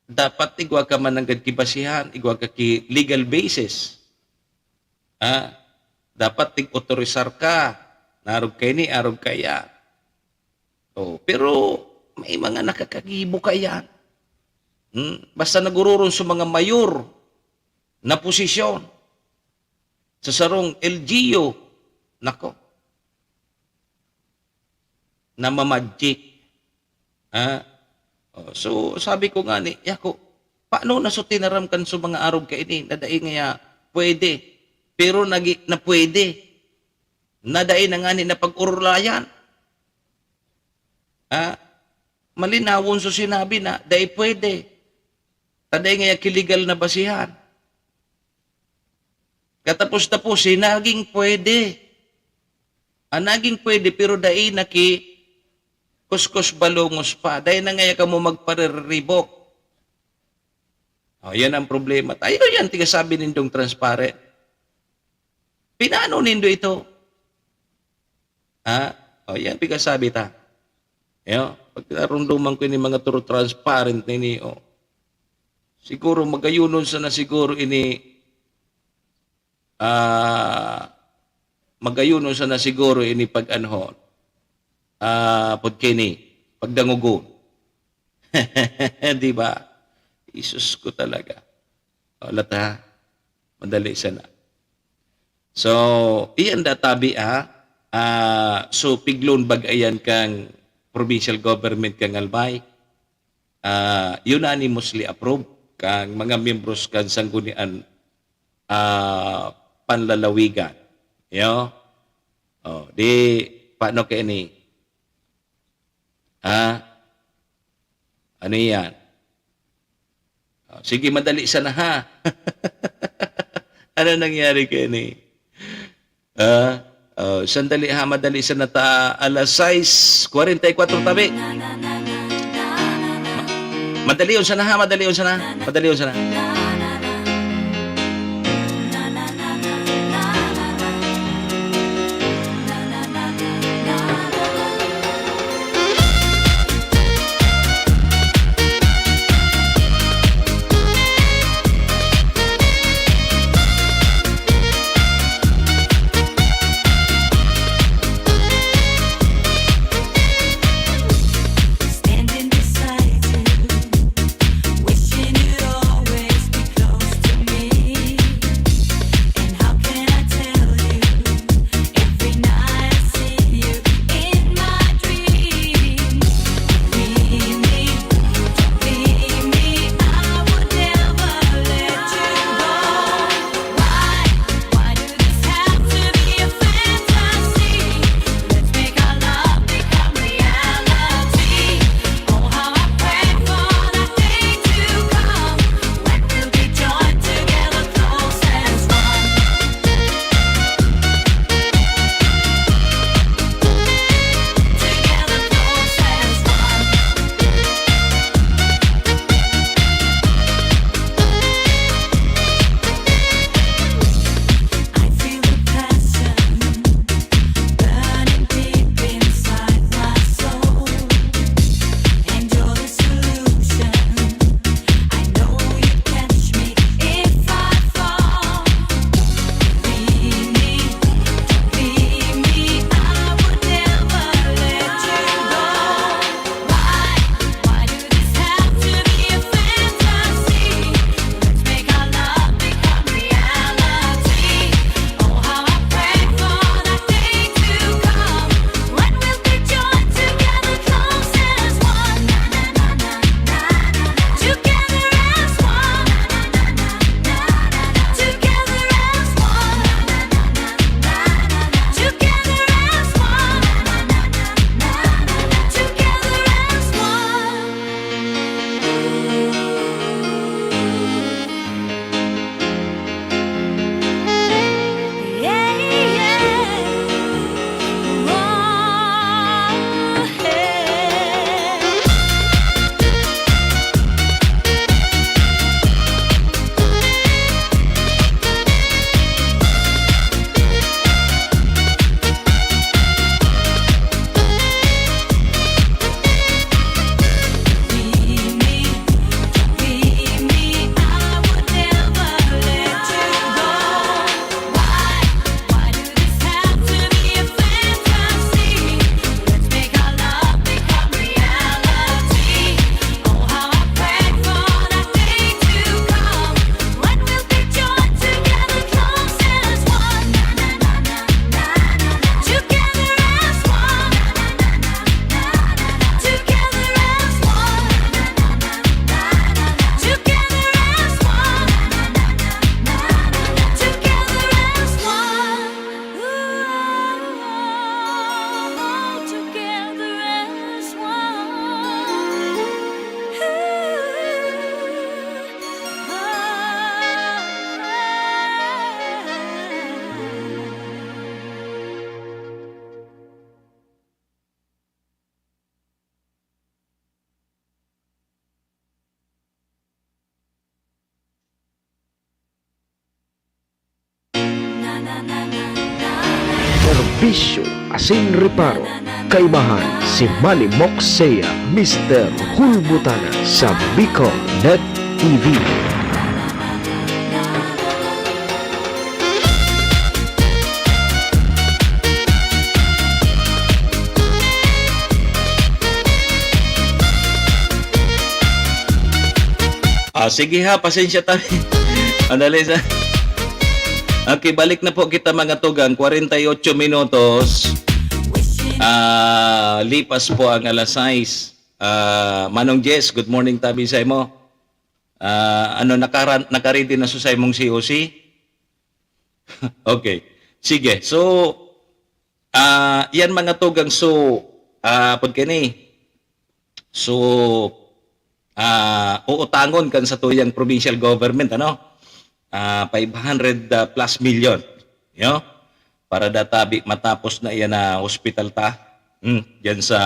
dapat igwa ka man nanggad ki basihan, igwa ka ki legal basis. Ah, dapat tig-otorisar ka, narog kaini, arog kaya. Oh, pero may mga nakakagibo kaya. Hmm? Basta nagururong sa mga mayor na posisyon, sa sarong L G U, nako, namamagic. Ah, oh, so sabi ko nga ni, "Yako, paano na so tinaram kan so mga arog kaini na dai ngaya pwede, pero nagi-, na pwede, na dai na ngani na pag-urulayan?" Ah, malinawon so sinabi na dai pwede, ta dai ngaya ki legal na basihan. Katapos-tapos, eh, naging pwede. Ah, naging pwede, pero dai na ki kuskus balungos pa. Dai na ngaya kamo magpariribok. Oh, yan ang problema. Tayo yan, tigasabi nindong transparent. Pinano nindo ito? Ha? Oh, yan, tigasabi ta. Yo, pag narumduman ko ini mga turo transparent na ini, oh. Siguro magayunon sana siguro ini, ah, magayunon sana siguro ini pag-anhon. Ah, pagkini, pagdangogon. Di ba? Jesus ko talaga. Wala ta. Madali sana. So, iyan da tabi, ah. Ah, so, piglon bag-ayan kang provincial government kang Albay. Ah, unanimously approved kang mga miyembros kan Sanggunian, ah, Panlalawigan. Yo? Oh, di, paano kaini? Ah? Ano yan? Oh, sige, madali sana, ha? Ano nangyari kaini? Ah, oh, sandali, ha, madali sana ta, alas sais kwarenta y kuwatro tabi. Ma-, madalion sana, ha, madalion sana, madalion sana. Standing beside you, wishing you'd always Bisyo asin reparo, kaibahan si Manny Moxea, Mister Hulbutana sa Bicol Net T V. Ah, sige ha, pasensya tabi. Madali sa Okay, balik na po kita, mga tugang. Kwarenta y ocho minutos. Ah, lipas po ang alas sais. Ah, Manong Jess, good morning tabi sa imo. Ah, ano, nakara-, nakaready na sa imong C O C? Okay. Sige. So, ah, yan, mga tugang. So, ah, apod kini. So, ah, uutangon kan satuyang provincial government, ano? Ah, five hundred plus million, yo? Para databi matapos na iyan na hospital ta. Hmm, diyan sa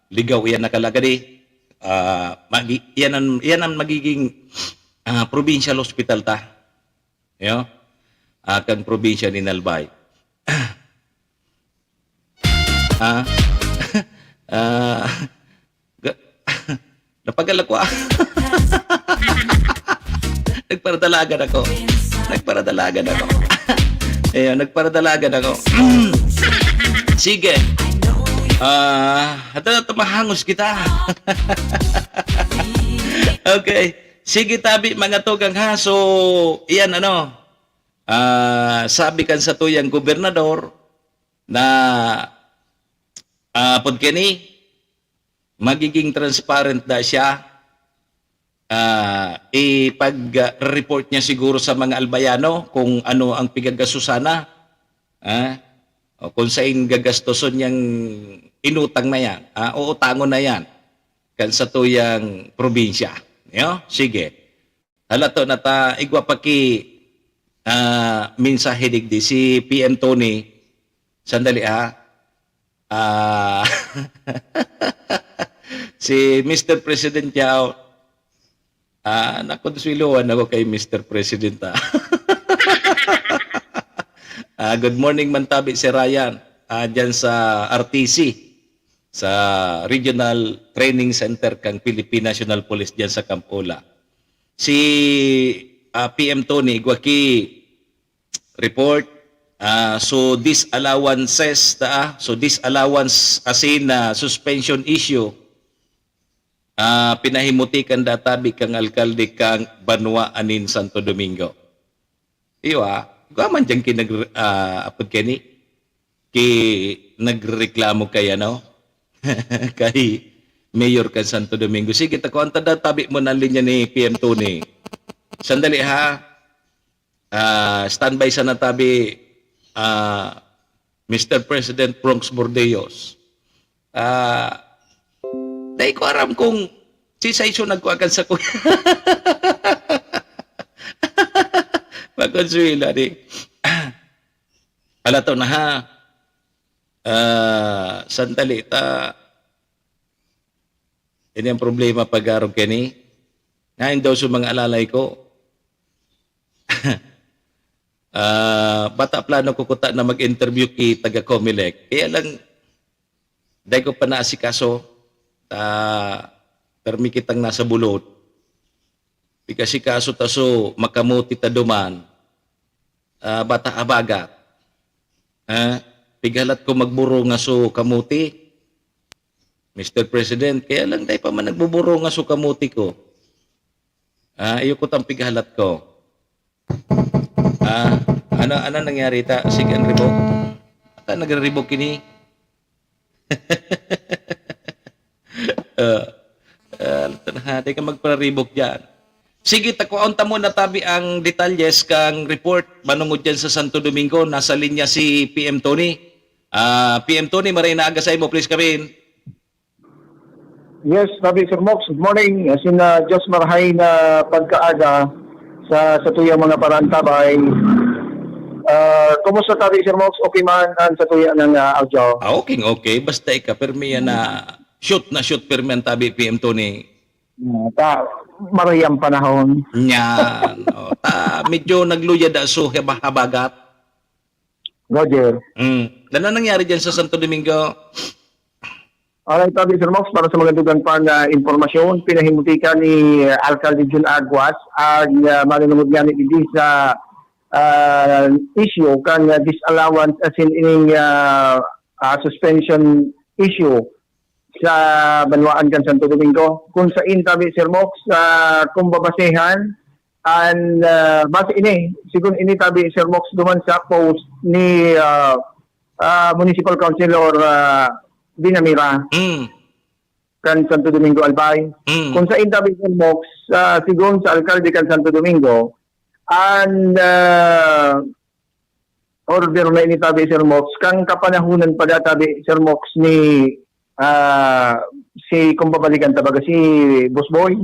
Ligao iyan nakalagad eh. Ah, magi-, iyan ang, iyan ang magiging, ah, provincial hospital ta. Yo? Ah, kan probinsya ni Albay. Ah, ah, ga-, napagal ako, ah. Nagparadalagan ako. Nagparadalagan ako. Ayun, nagparadalagan ako. Sige. Ah, ito na, tumahangos kita. Okay. Sige, tabi, mga tugang, ha. So, iyan, ano, ah, sabi kan satuyang gobernador na, ah, apod kini, magiging transparent na siya. Ah, ipag-report niya siguro sa mga Albayano kung ano ang pigagastusan na, ah, o kung sain gagastuson niyang inutang na yan, ah, uutangon na yan kan satuyang probinsya. Yo? Sige. Halato na ta, igwa pa ki, ah, mensahe digdi si P M Tony. Sandali, ha? Ah, si Mister President Yao, ah, nakonsuwelohan ako kay Mister President, ah. Ah, good morning man tabi, Sir Ryan, ah, dyan sa R T C, sa Regional Training Center kang Philippine National Police dyan sa Camp Ola. Si, ah, P M Tony, igwa ki report, ah, so disallowances ta, ah, so disallowance asin, ah, suspension issue, ah, pinahimuti kan databi kang alkalde kang banwa anin Santo Domingo. Iyo, ah, igwa man diyan ki nag-, ah, apod kani, ki nagrereklamo kay ano, kay Mayor kan Santo Domingo. Sige, ta, kuwan ta da, tabi mo na ang linya ni P M Tony. Sandali, ha? Ah, standby sana tabi, ah, Mister President Bronx Bordeos. Ah, dai ko aram kung si Saiso nagkuha kan sako. Makonsuwelo, di. Halato na, ha? Ah, sandali ta. Ini ang problema pag-arog kani. Ngayon daw sa mga alalay ko. Ah, bata plano ko kuta na mag-interview ki taga Comelec. Kaya lang, dai ko pa naasikaso. Ta, permi kitang nasa bulod. Pig-asikaso ta so makamuti ta duman. Ah, bata habagat. Ah, pighalat ko magburo nga so kamuti. Mister President, kaya lang dai pa man nagbuburo nga so kamuti ko. Ah, iyo ko tang pighalat ko. Ah, ano, ano nangyari ta? Sige, ang ribok. Ata nagre-ribok kini. Ah, ah, ha, di ka magpararibok dyan. Sige, takuaon ta muna tabi ang detalyes kang report manungod dyan sa Santo Domingo. Nasa linya si P M Tony. Ah, P M Tony, maray na aga sa imo, please come in. Yes, Tabi Sir Mox, good morning. As in, ah, Diyos marahay na pagkaaga sa, sa tuyang mga parantabay. Ah, kumusta, Tabi Sir Mox? Okay man ang sa tuya ng, ah, audio? Ah, okay, okay. Basta ika, permi yan na shoot na shoot, permi ang tabi, P M Tony. Ah, ta, marayang panahon. Yan. O, ta, medyo nagluyad na so haba-, habagat. Roger. Mm. Ano nangyari dyan sa Santo Domingo? Alright, tabi, Sir Mox, para sa mga dugang pa na impormasyon, pinahimutika ni uh, Alcalde Jun Aguas ang uh, manunungod nga ni sa uh, issue kan uh, disallowance as in ining uh, uh, suspension issue sa banwaan kan Santo Domingo. Kung sa intabi, Sir Mox, uh, kung babasehan, an uh, base ini, sigun ini tabi, Sir Mox, duman sa post ni uh, uh, Municipal Councilor uh, Binamira mm. kan Santo Domingo Albay. Mm. Kung sa intabi, Sir Mox, uh, sigun sa alkalde kan Santo Domingo, an uh, order na ini tabi, Sir Mox, kang kapanahunan pa da tabi, Sir Mox, ni ah, si, kung babalikan ta baga, si Boss Boy.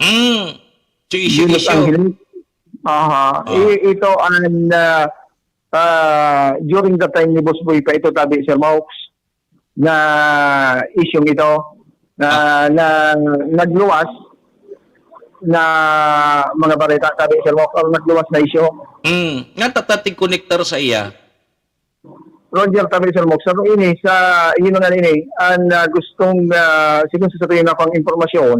Mm. So, issue, Venus issue. Angeles. Aha. Ah. I, ito ang uh, uh, during the time ni Boss Boy pa ito tabi, Sir Mox, na isyong ito na, ah. na nagluwas na mga bareta tabi, Sir Mox, or nagluwas na isyo. Mm. Nga tatatig konektar sa iya. Roger, tabi, Sir Mox. Ano ini? Sa, yun nga ini, ang uh, gustong, uh, sigun sa sabihin ako ang impormasyon,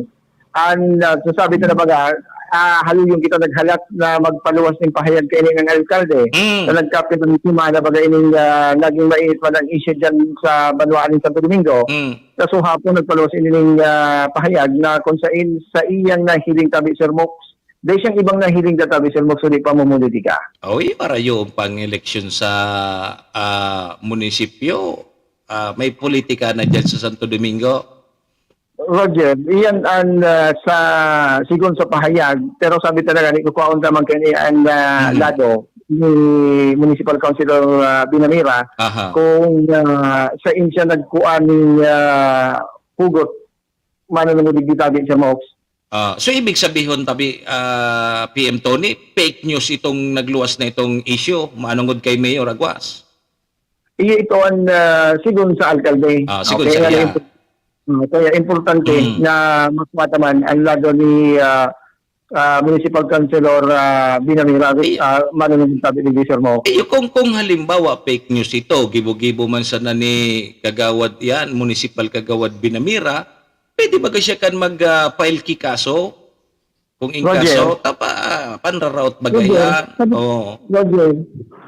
ang uh, sasabi na baga, uh, haluyong kita naghalat na magpaluwas ng pahayag kaini ng alkalde mm. na nagkapit ng semana baga ining uh, naging mainit man ang issue dyan sa banwaan ng Santo Domingo. Mm. Kaso hapon nagpaluwas ining uh, pahayag na kung sa, in, sa iyang nahiling tabi, Sir Mox, Dai siyang ibang nahiling databi sa magsuli pamumulitika. Oy, para yung pang-eleksyon sa ah, munisipyo, ah, may politika na dyan sa Santo Domingo. Roger, iyan ang ah, sa sigon sa pahayag, pero sabi talaga ni kukuhaon ta man kani ang ah, Mhm. lado ni Municipal Councilor ah, Binamira Aha. kung ah, sa insya nagkuha ni ah, hugot manunungod digdi tabi sa Mox. Ah, so ibig sabihon tabi ah, P M Tony, fake news itong nagluwas na itong issue manungod kay Mayor Aguas. Iyo ito ang ah, sigon sa alkalde. Ah, sigon Okay, sa iya. impo- ah, kaya importante Mm. na makuha taman ang lado ni ah, ah, Municipal Councilor ah, Binamira, Iyo. ah, manunungod tabi ni Sir Mo. Iyo, kung, kung halimbawa fake news ito, gibo-gibo man sana ni Kagawad yan, Municipal Kagawad Binamira, Pwede ba siya kan mag-file ki kaso? Kung in Roger. kaso, tapa, panraraot ba Roger, yan? sabi- Oo. Roger,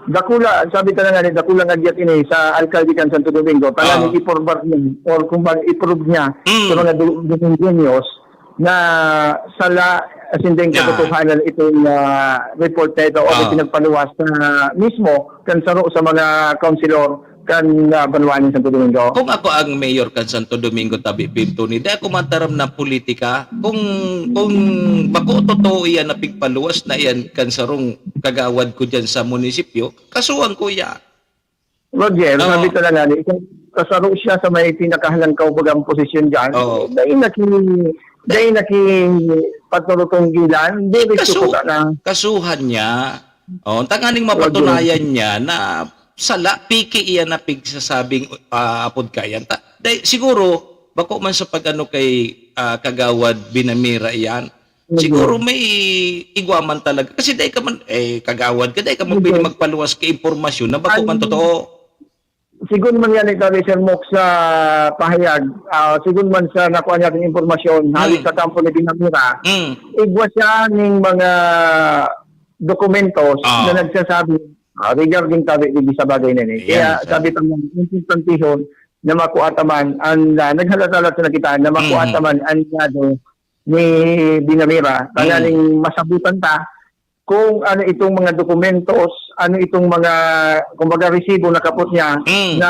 dakula, sabi ka na nga ni, dakula nga diyan ini sa alkalde kan Santo Domingo, para Ah. ni i-forward niya, or kung mag i-prove niya Mm. sa mga do- Domingonios na sala, as in, din Yeah. katotohanan itong ah, report na ito o Ah. pinagpaluwas na mismo kan saro sa mga councilor kan ah, banwa nin Santo Domingo. Kung ako ang mayor kan Santo Domingo, tabi Pinto ni, di ako mataram na politika. Kung kung bako totoo iyan na pigpaluwas na iyan kan sarong kagawad ko diyan sa munisipyo, kasuhan ko iya. Roger, Oo. sabi talaga ni, kasaro siya sa may pinakahalangkaw bagang posisyon dyan. Oo. Dahil naki, dahil naki paturutunggilan, diretso Kasu- ko na. Kasuhan niya. Oh, tanganing mapatunayan niya na sala, piki iyan na pigsasabing ah, apod kaiyan. Ta, dai, siguro, bako man sa pag-ano kay ah, Kagawad Binamira iyan, siguro may igwa man talaga. Kasi dai ka man, eh, Kagawad ka, dai ka man pwede magpaluwas ka impormasyon na bako man totoo. Sigun man yan ito ni Sir Mok sa pahayag, ah, sigun man sa nakuha niya aking impormasyon, halit sa kampo ni Binamira, Mm. igwa siya ning mga dokumentos Ah. na nagsasabi ah, regarding tabi digdi sa bagay na ini. Kaya Yan, sir. sabi pa mo, importantehon na makuha ta man ang, ah, naghalat-halat sa nakita na makuha Mhm. ta man ang lado ni Binamira. Kaya Mm. ning masabutan ta kung ano itong mga dokumentos, ano itong mga, kumbaga, resibo na kapot niya Mm. na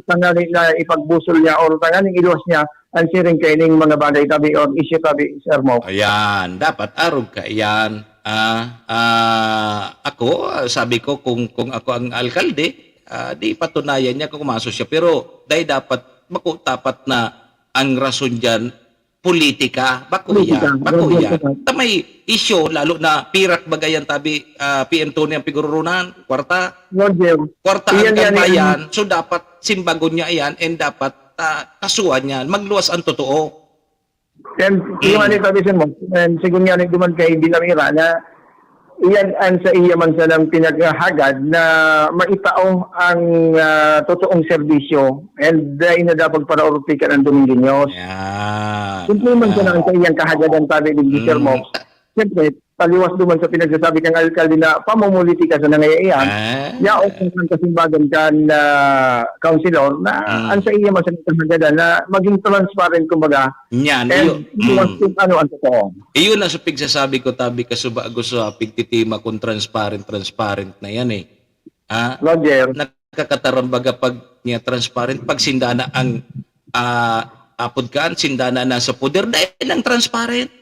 tanganing na ipagbusol niya or tanganing iluwas niya ang siring kaining mga bagay tabi or issue tabi, Sir Mo. Ayan, dapat arog ka iyan. Ah, ah, ako, ah, sabi ko, kung, kung ako ang alkalde, ah, di patunayan niya kung kumaso siya. Pero dahil dapat, bako dapat na ang rason dyan, politika. Bako Politika. iyan. Bako Bako iyan. iyan. Ta may issue, lalo na pirak bagayan tabi, ah, P M Tony ang pigururunan, kwarta. Roger. Kwarta Iyan ang yan, kambayan. iyan. So, dapat simbagon niya iyan and dapat ah, kasuhan niya. Magluwas ang totoo. And Mm. yung ano yung sabi mo, and sigun nga ni duman kay Binamira na Iyan ang sa iya man sanang pinaghahagad na maitao ang, ah, totoong serbisyo and, ah, inadapag para ortikan ang Domingueños. Yan. Simple man sana ang sa iyang kahagadan, sabi ni Mister Mm. Mops. Siyempre, taliwas duman sa pinagsasabi kang alkalde na pamumulitika sa nangayaihan, Ah. yaon ang kasimbagan kan, ah, councilor na Mm. ang sa iya man sanang kahagadan na maging transparent, kumbaga, Yan, and iyo. iwas Mm. kung ano ang totoo. Iyon ang sa pigsasabi ko, tabi, kasubago sa pigtitima kung transparent, transparent na yan eh. Ah, Roger. Nakakataram baga pag niya transparent, pag sinda na ang, ah, apod kaan, sinda na nasa poder, dahil lang transparent.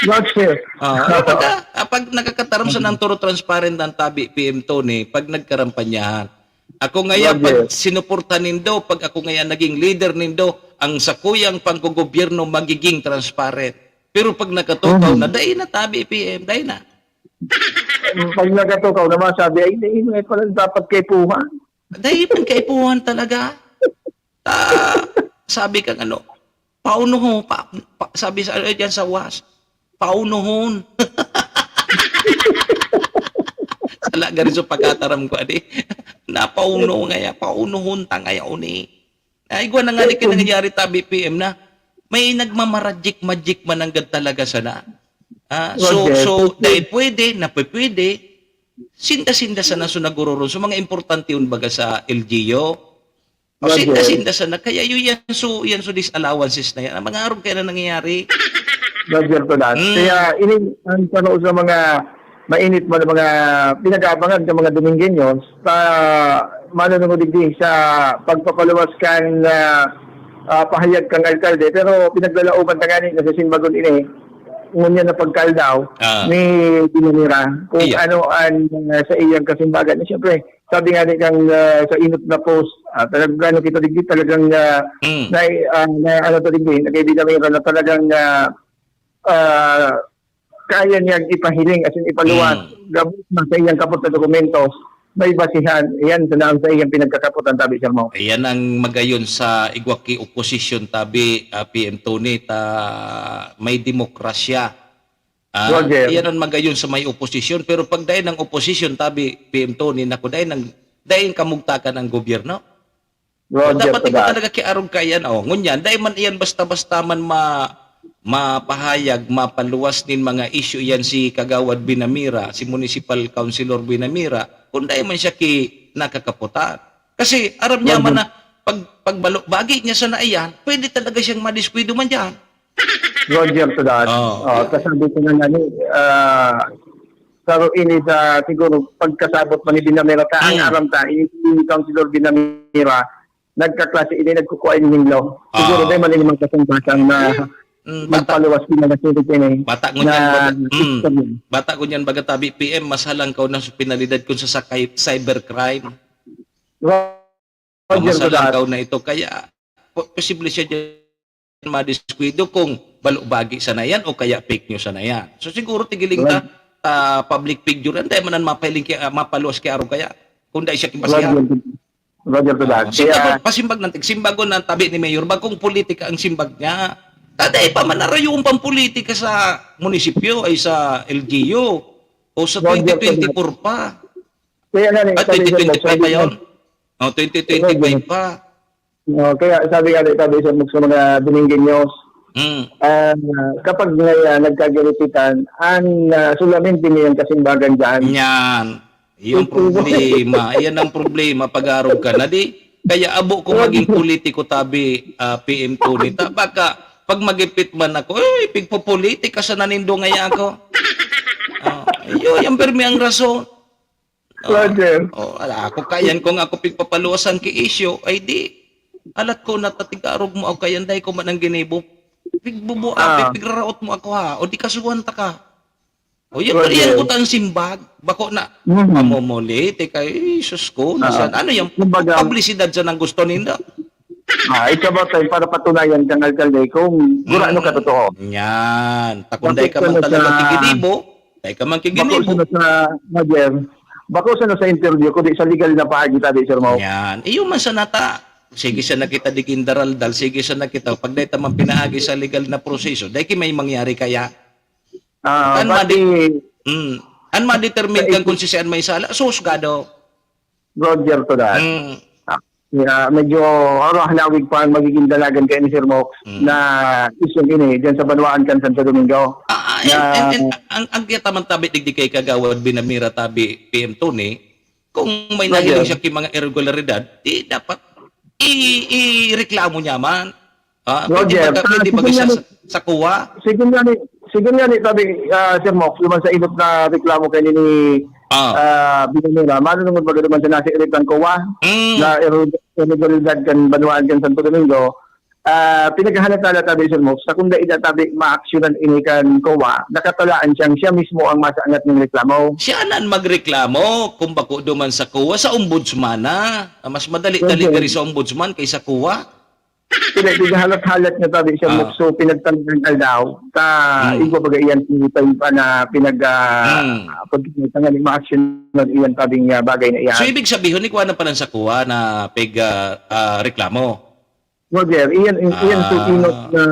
Roger. Ah, ano baga, ah, pag nakakataram sa nang turo transparent ang tabi, P M Tony, pag nagkarampanyahan. Ako ngaya, Roger. Pag sinuporta nindo, pag ako ngaya naging leader nindo, ang sakuyang panggogobyerno magiging transparent. Pero pag nakatukaw Mhm. na, dai na tabi, P M, dai na. Pag nakatukaw na, masabi, "Ay, hindi, hindi pala dapat kaipuhan." Dai man kaipuhan talaga. Ah, sabi kang ano, "Paunoho, pa, pa," sabi sa, ano, diyan sa was, "Paunohon." Sala gari sa pagkataram ko, adi. "Napauno ngaya, paunohon ta ngaya uni." Ay, igwa na nga ni kinangyari tabi, P M, na may nagmamaragic-magic mananggad talaga sana. Ah, so, Roger, so, pwede. Dahil pwede, na pwede, sinda-sinda sana so nagururun. So, mga importante yun baga sa L G U. O, Roger. Sinda-sinda sana. Kaya yun yan, so, yan, so, disallowances na yan. Ang mga arog kaya na nangyayari. Roger to that. Mm. Kaya, ini, ang tanong sa mga mainit mo na mga pinag-aabangan sa mga Domingueños, sa manunungod digdi sa pagpapaluwas kan, ah, ah, pahayag kang alkalde, pero pinaglalaoban ta ngani na sa simbagon ini, ngunyan na pagkaldaw Ah. ni Binanira, kung Iya. ano ang, ah, sa iyang kasimbagan. Eh, siyempre, sabi nga ni kang, ah, sa inot na post, ah, talagang ano kita digdi, talagang, ah, Mm. na, ah, na, ano to digdi, nag-ibig na talagang, ah, ah, kaya niyang ipahiling, as in, ipaluwas, Mm. gabos na sa iyang kapot na dokumentos, may basihan, iyan sa naam sa iyang pinagkakapotan, tabi, Sir Mo. Iyan ang magayon sa igwa ki oposisyon, tabi, ah, P M Tony, ta may demokrasya. Ah, Roger. Iyan ang magayon sa may oposisyon, pero pag dai ng oposisyon, tabi, P M Tony, naku, dai ng, dai kamugtakan ang gobyerno. Roger, dapat ikaw talaga kiarog kaiyan, oh. Ngunyan, dai man iyan basta-basta man ma-, mapahayag, mapaluwas nin mga isyu iyan si Kagawad Binamira, si Municipal Councilor Binamira, kung dai man siya ki-, nakakaputan. Kasi aram niya man na pag, pag balo-, bagi niya sana iyan, pwede talaga siyang madiskwido man diyan. Roger to that. Oh. Oh, kasabi ko na nga ni, ah, saro ini sa siguro pagkasabot man ni Binamira ta, ang Mm. aram ta, ini si Councilor Binamira, nagkaklase ini, nagkukua ini nin law. Siguro Ah. dai man ini magkasang-basang na Mm, bata. magpaluwas ko na nasulit ini Bata ko na niyan, baga, mm. istorya. Bata ko niyan, baga tabi, P M, mas halangkaw na sa penalidad kung sa, sa kay-, cybercrime. Ro-, Roger, mas halangkaw na ito. Kaya, po-, posible siya dyan madiskwido kung balo-bagi sana yan o kaya fake news sana yan. So, siguro tigiling ta, Right. ah, public figure, yan tayo manan mapahiling ki-, ah, mapaluwas ki arog kaya. Kung dai siya kibasihan. Roger, Roger to that. Ah, Kaya simbagon, pasimbag ng tigsimbagon ng tabi ni Mayor, bagong politika ang simbag niya. Taday pa man, arayo ang pampolitika sa munisipyo, ay sa L G U, o sa Roger to that. twenty twenty-four pa. Kaya nga ni, Ay, sabi niya, twenty twenty-five sabi pa niya, yun? Oh, twenty twenty-five Roger. pa. Oh, kaya sabi nga ni, sabi sa, sa mga Domingueños, Mm. ah, kapag nga, ah, nagkagiripitan, ang, ah, solamente niyang kasimbagan dyan. Yan. Yung Ito. problema. Yan ang problema pag arog ka na di. Kaya abo kung Roger. maging politiko tabi, ah, P M Tony. Ta-, baka pag magipit man ako, "Eh, pigpopolitika sa nanindo ngaya ako." Ah, yun, yung pirmi ang rason. Oh, Roger. Oh, ala, ako kayan kung ako pigpapaluwasan ki isyu, ay di, alat ko na tatigarog mo ako kayan, dai ko man ang ginibo. Pigbubuapi, Ah. pigraraot mo ako ha, o di kasuhan ta ka. O yun, Roger. Iyan ko tang simbag, bako na, Mhm. pamumuli, tika, eh, sus ko, Ah. nasan, ano yung Kumbaga, publisidad sa nang gusto ninda? Ah, it's about time para patunayan kang alkalde kung gurano Mm. ka totoo. Yan. Takon dai ka man talaga kiginibo, dai ka man kiginibo. Bako sana sa, Roger, bako sana sa interview, kundi sa legal na paagi, tabi, Sir Mo. Yan. Iyo man sana ta. Sige sana kita digin daraldal, sige sana kita. Pag dai ta man pinaagi sa legal na proseso, dai ki may mangyari kaya. Ah, Tan pati madi-, mm. An ma-determine kan kung si sian may sala, suhusgado. Roger to that. Mm. Ah, medyo ano, halawig pa ang magiging dalagan kay ni Sir Mox Mm. na isyong ini dyan sa banwaan kan Santo Domingo. Ah, ah, and, Na- and, and, ang, ang kita man tabi digdi kay Kagawad Binamira tabi, P M Tony, kung may Roger. nahiling siya ki mga irregularidad, di dapat i, ireklamo niya man. Ah, pwede Roger, baga, pwede ah, baga siya sige sa, sa kuwa. Sige nga ni, sige nga ni tabi, ah, Sir Mox, naman sa inot na reklamo kay ni Ah. ah, Binamira, manunungod baga naman sa nasa irit ng kuwa Mm. na irre- irregularidad kan banwaan kan Santo Domingo. Ah, pinaghahalat-halat tabi, Sir Mox, sa kung dai na tabi maaksyonan ini kan kuwa, nakatalaan siyang siya mismo ang masaangat ng reklamo. Siya na an magreklamo kung bako duman sa kuwa, sa ombudsman na. Ah, mas madali-dali Okay. gari sa ombudsman kaysa kuwa. Sila, pinaghahalat-halat niya tabi, Sir Ah. Mox, so pinagtanggal daw. Ta, Hmm. igwa baga iyan, pa na pinag, ah, Hmm. pagtanggal maaksyonan iyan tabing ah, bagay na iyan. So, ibig sabihon, ikuha na pala sa kuwa na pig ah, ah, reklamo. Roger, iyan, iyan Ah. so inot na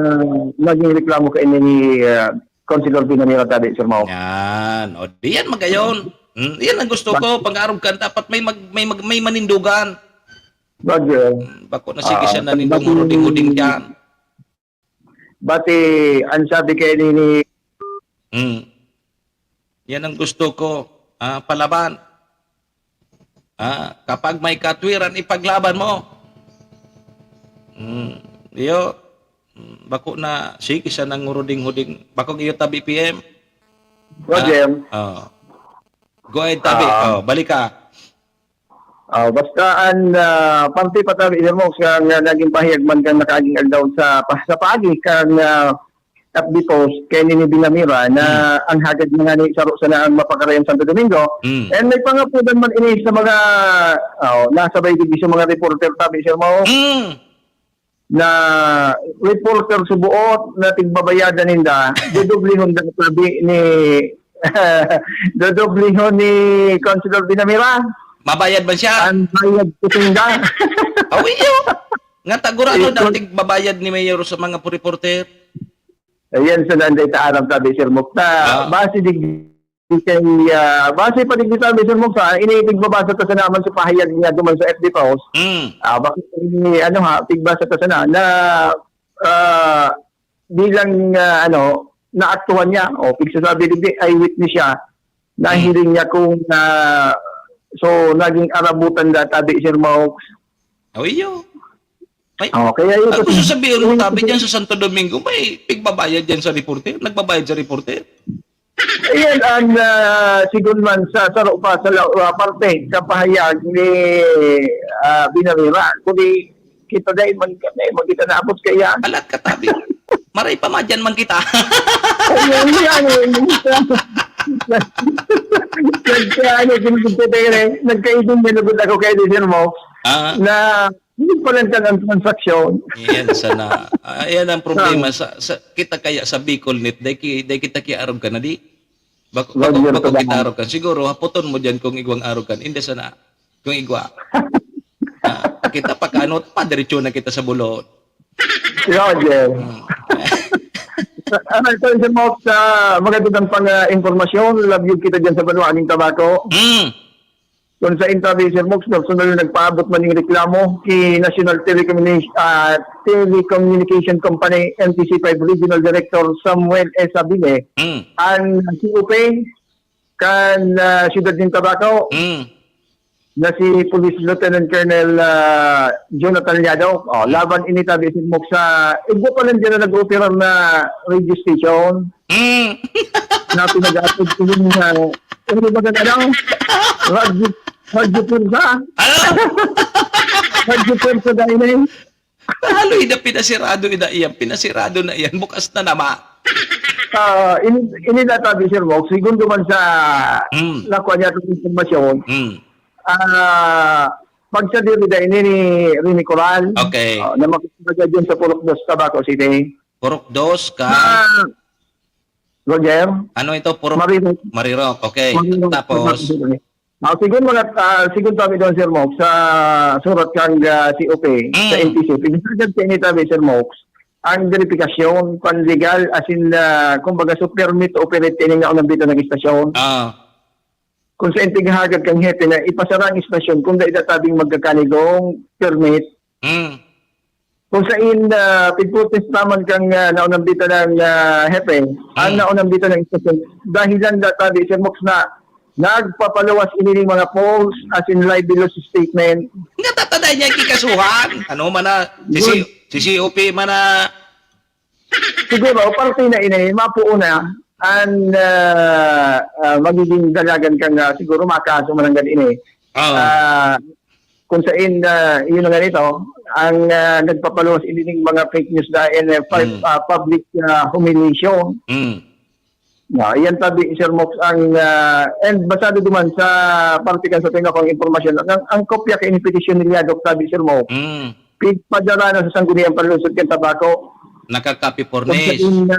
naging reklamo kay ni ah, Councilor Binamira tabi, Sir Mox. Yan. O, di yan magayon. Mm, yan ang gusto ko. Pag-arog ka, dapat may, mag, may, mag, may manindugan. Roger. Mm, bako na sige Ah, siya nanindong pag- huding-huding dyan. Bati, ang sabi kay ni, ni Mm. Yan ang gusto ko. Ah, palaban. Ah, kapag may katwiran, ipaglaban mo. Mm, iyo. Mm, bako na, sige siya nang huding-huding. Bakong iyo tabi, P M. Roger. Ah, oh. Go ahead, tabi. Ah. Oh, balik ka. Ah, basta ang ah, parte pa tabi, Sir Mox, nga, nga naging pahayag man kan nakaaging aldaw sa, pa- sa paagi kan ah, F B post kay ni Binamira na ang hagad na nga ni saro sana ang mapakarayan Santo Domingo. Mm. And may pangapudan man ini sa mga oh, nasabay digdi sa mga reporter tabi, Sir Mox, Mm. na reporter sa buot na tigbabayadan ninda, dodoblihon na tabi ni dodoblihon ni Councilor Binamira Mabayad man siya. ang bayad ko tinda. Awi iyo. Nga tagurano Ito- daw tigbabayad ni Mayor sa mga reporter. Ayan, sa nanday ta aram tabi, Sir Mox. Ta, Ah. base di kay, ah, base pa digdi tabi, Sir Mox, ha, ini tigbabasa ta sa naman sa pahayag niya duman sa F B post. Mm. Ah, bakit ini, ano ha, tigbasa ta sana na ah, bilang ah, ano, naaktuhan niya o pigsasabi digdi, eyewitness siya. Nahiling niya kung ah, so naging arabutan da tabi, Sir Mox. Awi iyo. Ay, Oh, kaya yun ang kasi- gusto sabihin mo, tabi dyan sa Santo Domingo, may pigbabayad dyan sa reporter? Nagbabayad sa reporter? Ayan ang ah, sigun man sa saro pa sa la- ah, parte sa pahayag ni ah, Binamira. Kundi kita dahil man kami, magkita na abot kaya. Alat ka, tabi. Maray pa madyan man kita. Ayun, yan, eh. Nagka, ano, sinusunod ko tayo, eh. Nagkaibig na lugod ako kay Sir Mox Ah, na hindi pa lang ang transaksyon. Yan sana. Ah, yan ang problema sa, sa kita kaya sa Bicol Net, dai ki dai kita kiarog ka na di. Bako, bako, Roger, bako tama. kita arog kan. Siguro hapoton mo diyan kung igwang arog kan. Hindi sana. Kung igwa. Ah, kita pa kano, padiretso na kita sa bulod. Roger. Ano ito, Sir Mox, sa magandang pang ah, impormasyon, love you kita dyan sa banwa ning Tabaco. Mm. Kung sa intabi, Sir Mox, personal na nagpaabot man yung reklamo ki National Telecommunication, ah, Telecommunication Company, N T C five Regional Director Samuel Esabile, Mm. ang C O P kan ah, siyudad ng Tabaco, Mm. na si Police Lieutenant Colonel ah, Jonathan Liado. Oh, laban ini tabi, Sir Mox, sa igwa pa lang dyan na nag-operar na radio station Mm. na pinag-aatid ko yung uh, ano ba na ano? Radyo, Radyo Pulsa. Ano? Radyo Pulsa dahil eh. Haloy na pinasirado na iyan. Pinasirado na iyan. Bukas na nama. Ah, ini ini natabi, Sir Mox, segundo man sa Mm. nakuha niya itong informasyon, Mm. ah, pagsadiri na ini ni Rene Coral, Okay. ah, na makikita dyan sa Purok Dos, Tabaco City. Purok Dos ka. Ah, Roger? Ano ito? Purok Marirok. Marirok. Okay. Marirok. Tapos, Ah, sigun mga, ah, sigun tabi doon, Sir Mox, sa surat kang ah, C O P, sa Mm. N T C, pinasagan sa initabi, Sir Mox, ang verifikasyon, panlegal, as in, ah, kumbaga, so permit to operate, tining na unang bito ng istasyon. ah, kung saen tighahagad kan hepe na ipasara ang istasyon kung dai tabing magkakanigong permit. Mm. Kung saen, ah, pigprotesta man kan, ah, naunang bita ng, ah, hepe, ang Mm. naunang bita ng istasyon, dahilan da tabi, Sir Mox, na nagpapaluwas ini ning mga poles, as in libelous statement. Nga tatanayan niya kikasuhan. Ano man na, si, si, Good. si C O P man na Siguro, parte na ini, mapuo na an, ah, ah, magiging dalagan kan, ah, siguro makaso man nanggad ini. Oo. Ah, kung saen, ah, yun na nga nito, ang, ah, nagpapaluwas ini ning mga fake news na in, ah, pub-, Mm. ah, public, ah, humiliation. Mm. Na, iyan tabi, Sir Mox, ang, ah, and basado duman sa parte kan sa tinga kong impormasyon, ang, ang kopya kay ini petisyon ni Yadok tabi, Sir Mox. Mm. Pigpadara na sa Sangguniang Panlungsod kan Tabaco. Nakaka-Capifornes. Pagdating na,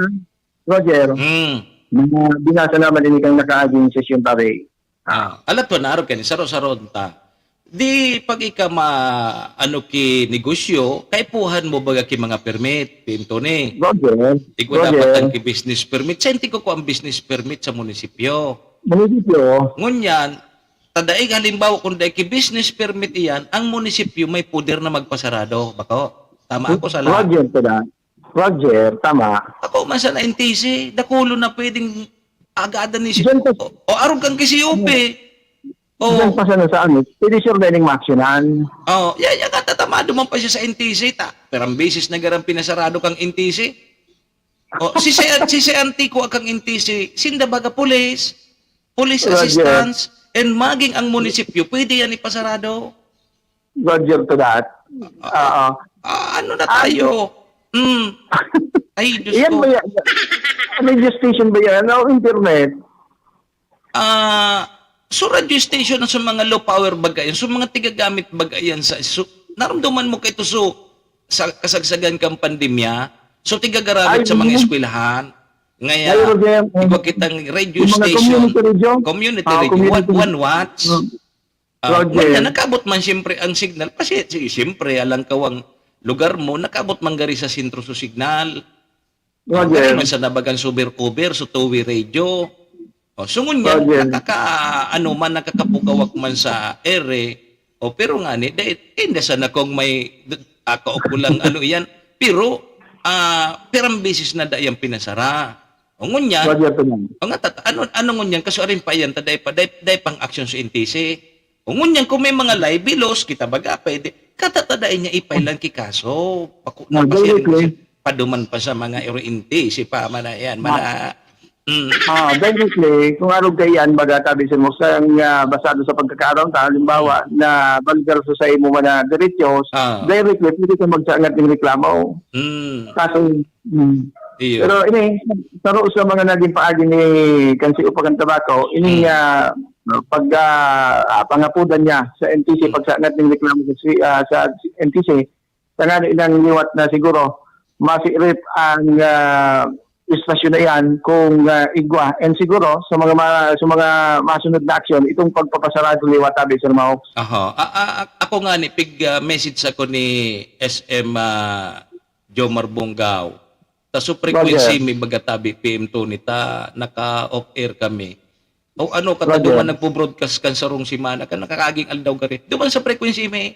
Roger, Mm. na binasa naman ini kang nakaaging sesyon, pare. Ah, alat ko na, arog ka ni, saro-saron ta. Di pag ika ma-, ano ki negosyo, kaipuhan mo baga ki mga permit, P M Tony. Roger, Igwa Roger. Dapat ang ki business permit. Sa hindi ko ko ang business permit sa munisipyo. Munisipyo. Ngunyan, ta daig halimbawa kung dai ki business permit iyan, ang munisipyo may poder na magpasarado. Bako? Tama ako, sala? Roger, tada. Roger, tama. Ako man sa N T C, dakulo na pwedeng agadan ni si Diyan pa o, o arog kang ki C O P. Oo. Diyan pa sana sa ano, pwede sure na ining maaksyonan. Oo, ya, ya, katatamado man pa siya sa N T C, ta. Perang beses na garang pinasarado kang N T C. O, si Sir, si Sir Antico akang N T C, sinda baga pulis, police Roger. Assistance, and maging ang munisipyo, pwede yan ipasarado. Roger to that. Oo. Ah, ano na Ang tayo? Mm. Ay, Diyos Iyan ko. ba yan? Radio station ba yan? O internet? Ah, so radio station na sa mga low power baga yan, so mga tigagamit baga yan sa, so, naramdaman mo kay to, so, sa kasagsagan kang pandemya, so tigagaramit Ay, sa mga mm. eskwelahan, ngaya, Ay, Roger, mm. igwa kitang radio Yung mga station, community radio? community Ah, radio, community. One, one watts. Mm. Ah, Roger. Wala, nakaabot man siyempre ang signal. Kasi, si-, siyempre, alang kawang lugar mo, nakaabot man gari sa sentro so signal. Oh, Roger. Gari man sa nabagan suber-uber, so two-way radio. Oh, so ngunyan, Roger. nakaka-, ano man, nakakapugawak man sa ere. Oh, pero nga ni, dahil, hindi sana kung may, ah, kaukulang ano iyan. Pero, ah, pirang beses na dai ang pinasara. O ngunyan, Roger, Pinang. o nga, tat-, ano, ano ngunyan, kaso arin pa iyan, ta dai pa, dai, dai pang aksyon sa N T C. O ngunyan, kung may mga libelous, kita baga, pwede, katatadain niya, ipailan ki kaso. Paku-, No, napasiring ko directly. siya, paduman pa sa mga iro N T C pa, mana yan, mana, Ah. mm. Ah, directly, kung arog kaiyan, baga, tabi sa mo, sa, nga, basado sa pagkakaaraw, ta, halimbawa, Mm. na vulgar sa, sa imo man na derechos, Ah. directly, pwede ka magsangad ng reklamo. Mm. Kaso, mm. Iyo. Pero ini, saro sa mga naging paagi ni kan C O P kan Tabaco, ini Hmm. nga, no, pag, ah, ah, pangapodan niya sa N T C, Hmm. pagsangad ning reklamo sa si-, ah, sa N T C, tanganing ilang liwat na siguro, masirip ang, ah, istasyon na iyan kung, ah, igwa. And siguro, sa mga ma-, sa mga masunod na aksyon, itong pagpapasarado liwat, tabi, Sir Mao. Aha. A-, a-, a-, ako nga ni, pig, ah, message ako ni S M, ah, Jomar Bongao. Ta so frequency Roger. mi baga tabi, P M Tony, ta naka-off air kami. O ano, Roger. kataduman nagpo-broadcast kan sarong semana, kan nakakaaging aldaw gari. Duman sa frequency mi.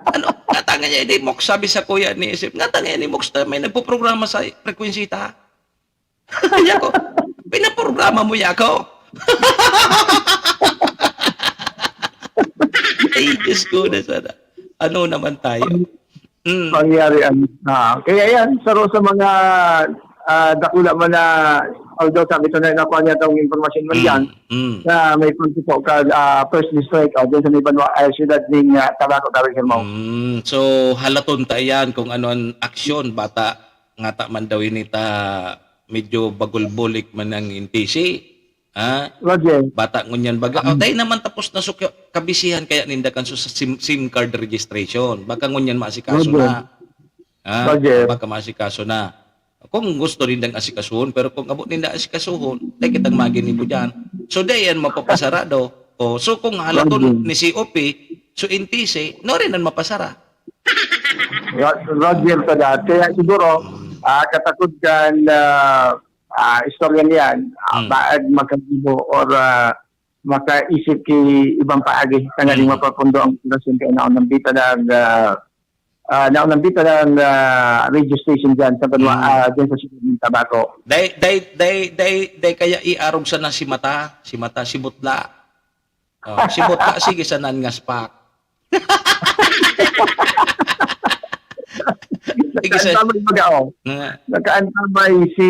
Ano, nga tanga niya, di Mox, sabi sa kuya ni Isip, nga tanga ni Mox, ta may nagpoprograma sa frequency ta. Kaya ko, pinaprograma mo ya ako? Ay, Diyos ko na sana. Ano naman tayo? Mm. Pangyari ang, ah, kaya yan, saro sa mga, ah, dakula man na, although sabi ko na nakuha niya tong impormasyon man Mm, dyan, mm. na may pagtutok ka, ah, first district, o dyan sa may banwa, ay, siyudad ning, ah, Tabaco, Tabaco, Sir Mao. Mm, so, halaton ta yan kung ano ang aksyon, bata, ngata man daw ini ta medyo bagulbulik man ang N T C, ha? Roger. Bata ngunyan baga, Mm. oh, dahil naman tapos na so ka-, kabisihan kaya ninda kan so sa sim, sim card registration. Baka ngunyan maasikaso Roger. na. Ha? Roger. Baka maasikaso na. Kung gusto nindang asikasuhon, pero kung abot ninda asikasuhon, dahil kitang maginibo dyan. So, dahil yan mapapasarado. O, so, kung halaton Roger. ni C O P, so N T C, no rin ang mapasara. Ro-, Roger, sa dati. Kaya siguro, ah, katakod kan, ah, ah, istorya niyan, ah, Mm. baad magkagibo or, ah, makaisip ki ibang paagi tanganing Mm. mapapundo ang operasyon kay naon nang bita dag, ah, ah, naon nang bita dag, ah, radio station diyan sa banwa, Mm. ah, diyan sa siyudad ng Tabaco. Day, day, day, day, day kaya iarog sana si mata, si mata, si butla. Oh, si butla, sige sana ngaspak. Sige, sir. Nakaantabay baga, oh. Nga. Nakaantabay si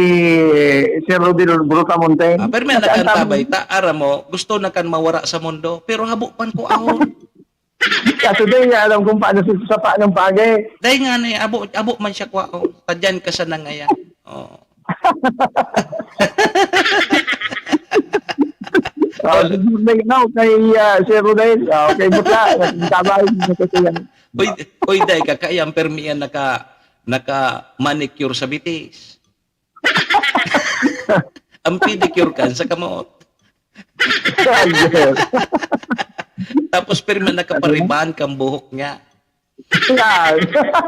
Sir Rodel Brutamonte. Ah, pero may Nakaantabay. nakaantabay. Ta, aram mo, gusto na kan mawara sa mundo, pero habo pan kuahon. Kaso di niya alam kung paano si-, sa paanong bagay. Dahil nga ni, abo, abo man siya kuahon. Tadyan ka sa nangaya. Oh. Ah, good morning, no, kay, ah, Sir Rodel. Ah, okay, butla. Nakaantabay. Uy, uy, day, kakayang permi yan naka, naka-manicure sa bitis. Ang pedicure kan sa kamot. Ayun. Tapos pirma nakapariban kang buhok niya. Yan.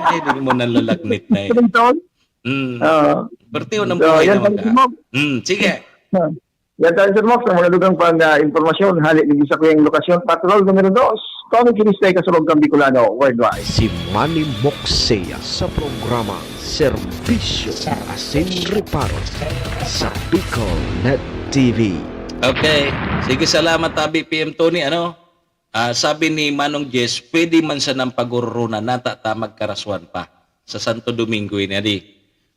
Ay, di mo nalalagnit na eh. Clinton? Mm. Oo. Pertiyo ng So, buhay yan, naman Sir ka. Mog. Mm, sige. Ah. Yan tayo, Sir Mog, sa mga dugang pang, ah, impormasyon. Hali ni sa kuyang lokasyon, Patrol numero dos. Tony Kiristay, kasulog kang Bicolano, worldwide. Si Manny Moksea sa programa Serbisyo asin Reparo sa Bicol Net T V. Okay. Sige, salamat, Tabi P M Tony. Ano? Ah, sabi ni Manong Jess, pwede man sanang pagururuna, nata ta magkaraswan pa sa Santo Domingo ini, adi.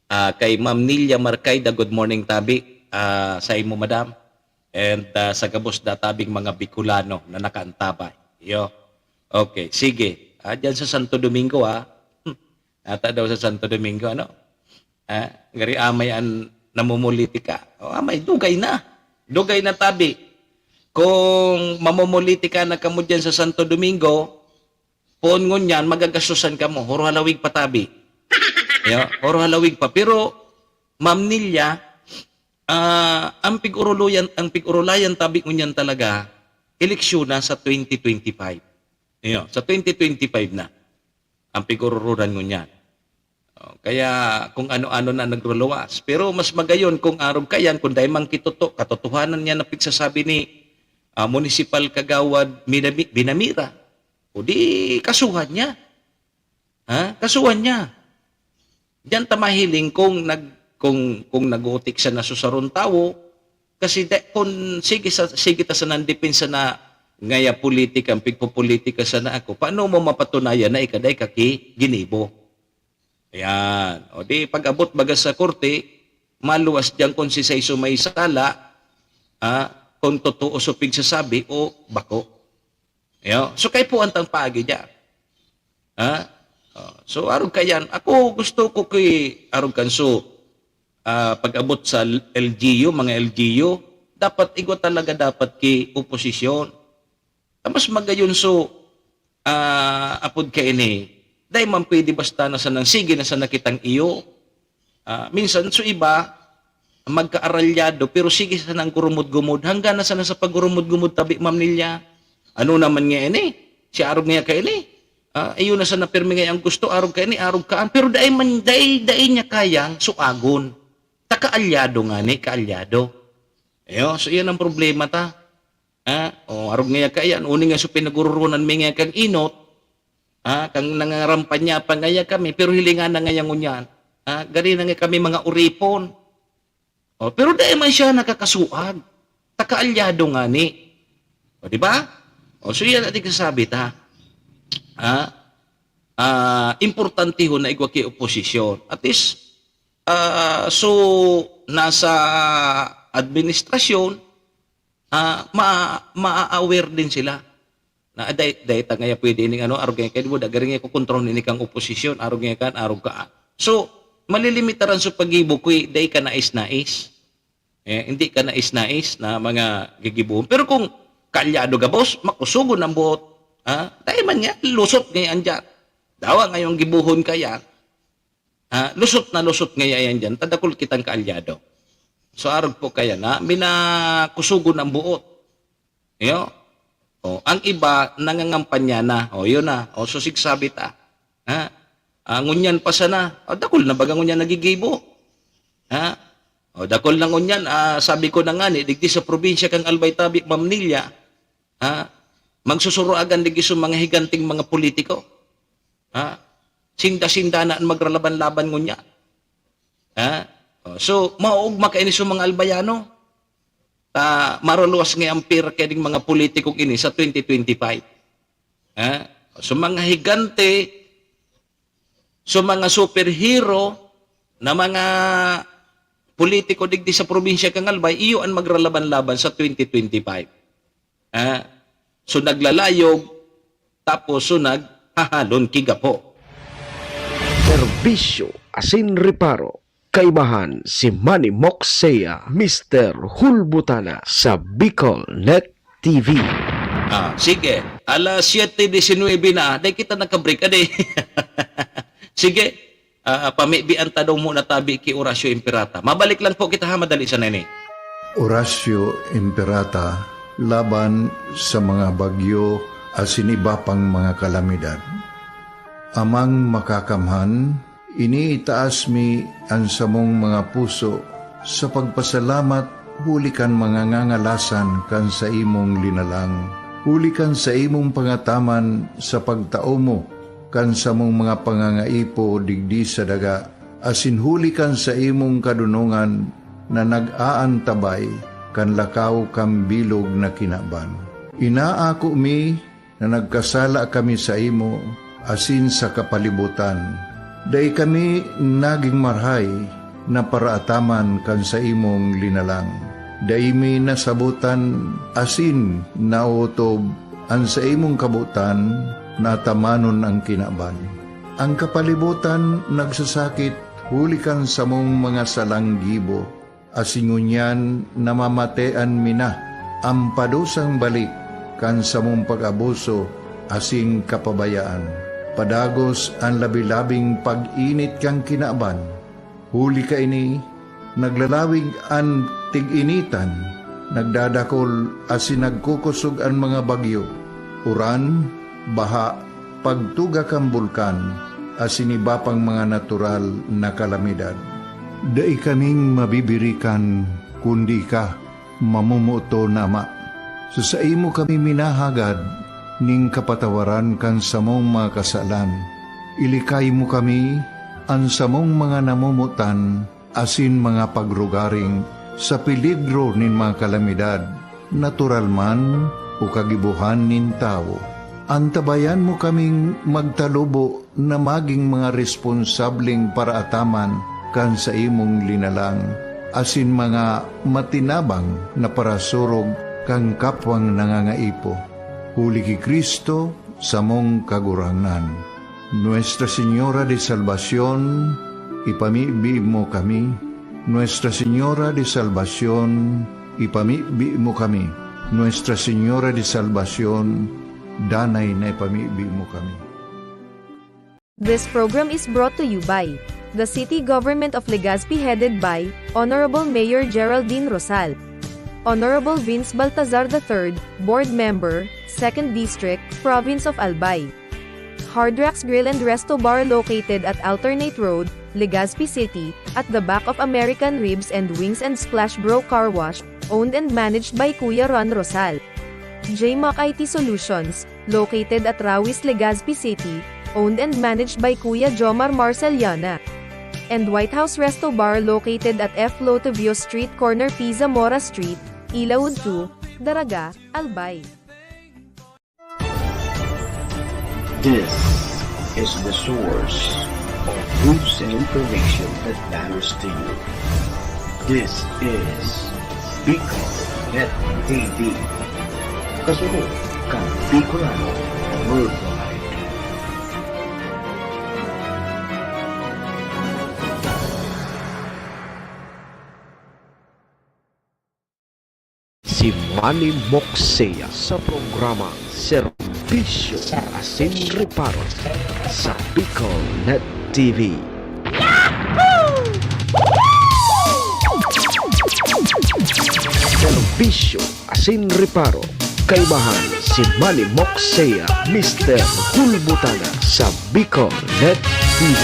Ah, kay Ma'am Nilia Marcayda, good morning, Tabi. Ah, sa imo, Madam. And, ah, sa gabos da tabing mga Bicolano na nakaantabay. Iyo. Okay, sige. Ah, dyan sa Santo Domingo, ah. Hmm. Ata daw sa Santo Domingo, ano? Ah, gari amay an namumulitika. O, amay, dugay na. Dugay na, Tabi. Kung mamumulitika na kamo dyan sa Santo Domingo, poon ngunyan, magagastusan kamo. Horo halawig pa, Tabi. Iyo, horo halawig pa. Pero, Ma'am Nilia, ah, ang pig-urulayan, ang pig-urulayan, Tabi, ngunyan talaga, eleksyon na sa twenty twenty-five. Iyo, sa twenty twenty-five na ang pig-ururonan ngunyan. Oh, kaya kung ano-ano na nagluluwas. Pero mas magayon kung arog kaiyan, kung dai man kitoto-, katotohanan niya na pigsasabi ni, ah, Municipal Kagawad Minami-, Binamira, o di kasuhan niya. Ha? Kasuhan niya. Diyan ta mahiling kung nag-, kung, kung nag-uutik siya na sa sarong tawo, kasi da-, kung sige sa, sige ta sa nandepensa na ngaya politika, ang pigpopolitika sana ako, paano mo mapatunayan na ika dai ka ki-, ginibo? Ayan. O di, pag-abot baga sa korte, maluwas diyan kung si Saiso may sala, ah, kung totoo so pigsasabi o bako. Yo? So, kaipuhan tang paagi diyan. Ha? Oh, so, arog kaiyan. Ako, gusto ko ki arog kan so, ah, pag-abot sa L G U, mga L G U, dapat igwa talaga dapat ki oposisyon. Tapos magayon so, ah, apod kaini, dai man pwede basta na sanang sige na sana kitang iyo. Ah, minsan so iba, magkaaralyado, pero sige sanang gurumod-gumod. Hanggang na sana sa paggurumod-gumod, Tabi, Ma'am Nilia. Ano naman nga ini? Si arog nga kaini? Ah, iyo na sana pirmi nga ang gusto, arog kaini, arog kaan. Pero dai man, dai, dai niya kayang suagon. Ta kaalyado ngani, kaalyado. Ayo, so iyan ang problema ta. Ha? O, arog ngaya kaiyan, uni nga so pinagururunan mi ngaya kan inot, ha? Kan nangangarampanya pa ngaya kami, pero hilingan na ngaya ngunyan. Ha? Gari na nga kami mga uripon. O, pero dai man siya nakakasuag. Ta kaalyado ngani. O, di ba? O, so yan ang nagsasabi ta. Ha? Ah, importante ho na igwa ki oposisyon. At least, ah, so, nasa administrasyon, ah, ma-, ma-aware din sila. Na, "Dai, dai ta ngaya pwede ining ano, arog ngaya kay di mo, dagari ngaya ko kontrol ini kang oposisyon, arog ngaya kan, arog ka." So, malilimitaran sa paggibo ko, eh, dai ka nais-nais. Eh, hindi ka nais-nais na mga gigibuhon. Pero kung kaalyado gabos, makusugon ang buot. Ha? Dai man niya, lusot ngaya andyan. Dawa ngayong gibuhon kaya, ah, lusot na lusot ngaya yan dyan, tadakul kitang kaalyado. So, arog po kaya na, minakusugon ang buot. Iyo? O, ang iba, nangangampanya na. O, yun na. O, so, sigsabi ta. Ha? Ah, ngunyan pa sana. O, dakul na baga ngunyan nagigibo. Ha? O, dakul na ngunyan, ah, sabi ko na ngani, digdi sa probinsya kan Albay tabi, Ma'am Nilia, ha? Magsusuruagan digdi sa mga higanting mga politiko. Ha? Sinda-sinda na an magralaban-laban ngunyan. Ha? O, so, maugma kaini sa mga Albayano. Ta, maraluwas nga ampir kaining mga politikong ini sa twenty twenty-five. Ha? So, mga higante, so, mga superhero na mga politiko digdi sa probinsya kan Albay, iyo an magralaban-laban sa twenty twenty-five. Ha? So, naglalayog, tapos so, naghahalon ki gapo. Serbisyo asin reparo. Kaibahan si Manny Moxea, Mister Hulbutana sa Bicol Net T V. Ah, sige. Alas siyete disinuybe na, dai kita nagka-break, adi. Sige. Ah, pamibian ta daw muna tabi ki Horacio Imperata. Mabalik lang po kita ha, madali sana ini. Horacio Imperata laban sa mga bagyo asin iba pang mga kalamidad. Amang Makakamhan, iniitaas mi an samong mga puso sa pagpasalamat huli kan mga ngangalasan kan saimong linalang, huli kan saimong pangataman sa pagtao mo kan samong mga pangangaipo digdi sa daga, asin huli kan saimong kadonongan na nag-aantabay kan lakaw kan bilog na kinaban. Inaako mi na nagkasala kami saimo asin sa kapalibotan. Dai kami nagin marahay na paraataman kan saimong linalang. Dai mi nasabotan asin naotob an saimong kabotan na atamanon an kinaban. An kapalibotan nagsasakit huli kan samong mga salang gibo, asin ngunyan namamatean mi na an padusang balik kan samong pag-abuso asin kapabayaan. Padagos an labi-labing pag-init kan kinaban. Huli kaini, naglalawig an tig-initan, nagdadakol asin nagkukosog an mga bagyo, uran, baha, pagtuga kan bulkan, asin iba pang mga natural na kalamidad. Dai kaming mabibirikan, kundi ika, mamomoton na Ama. Sa saimo kami minahagad nin kapatawaran kan samong mga kasalan. Ilikay mo kami, an samong mga namomotan, asin mga pagrugaring sa peligro nin mga kalamidad, natural man o kagibohan nin tawo. Antabayan mo kaming magtalubo na magin mga responsableng paraataman kan saimong linalang, asin mga matinabang na parasurog kan kapwang nangangaipo. Huli ki Cristo, samong Kagurangnan. Nuestra Señora de Salvacion, ipamibi mo kami. Nuestra Señora de Salvacion, ipamibi mo kami. Nuestra Señora de Salvacion, danay na ipamibi mo kami. This program is brought to you by the City Government of Legazpi, headed by Honorable Mayor Geraldine Rosal. Honorable Vince Baltazar the third, Board Member, Second District, Province of Albay. Hard Rocks Grill and Resto Bar, located at Alternate Road, Legazpi City, at the back of American Ribs and Wings and Splash Bro Car Wash, owned and managed by Kuya Ron Rosal. J Mac I T Solutions, located at Rawis, Legazpi City, owned and managed by Kuya Jomar Marceliana. And White House Resto Bar, located at F Lotivio Street, corner P. Zamora Street, Ilaud two, Daraga, Albay. This is the source of news and information that matters to you. This is Bicol Net T V. Kasunod kan Bicolano Worldwide. Si Manny Moxea sa programa Serbisyo asin Reparo sa Bicol Net T V. Serbisyo asin Reparo. Kaibahan si Manny Moxea, Mister Hulbutana sa Bicol Net T V.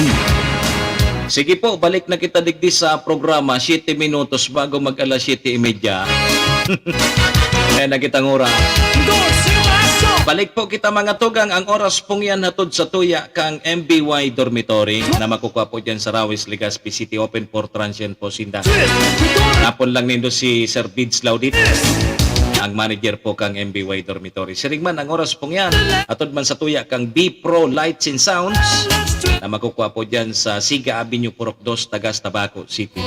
Sige po, balik na kita digdi sa programa, siyete minutos bago mag alas siyete y media. Ayan na kitang oras. Balik po kita, mga tugang. Ang oras pong yan hatod sa tuya kang M B Y Dormitory na makukuha po dyan sa Rawis, Legazpi City. Open for transient po sinda. Napon lang nindo si Sir Bids Laudit, ang manager po kang M B Y Dormitory. Siring man ang oras pong yan, hatod man sa tuya kang B Pro Lights and Sounds na makukuha po dyan sa Siga Avenue, Purok dos, Tagas, Tabaco City.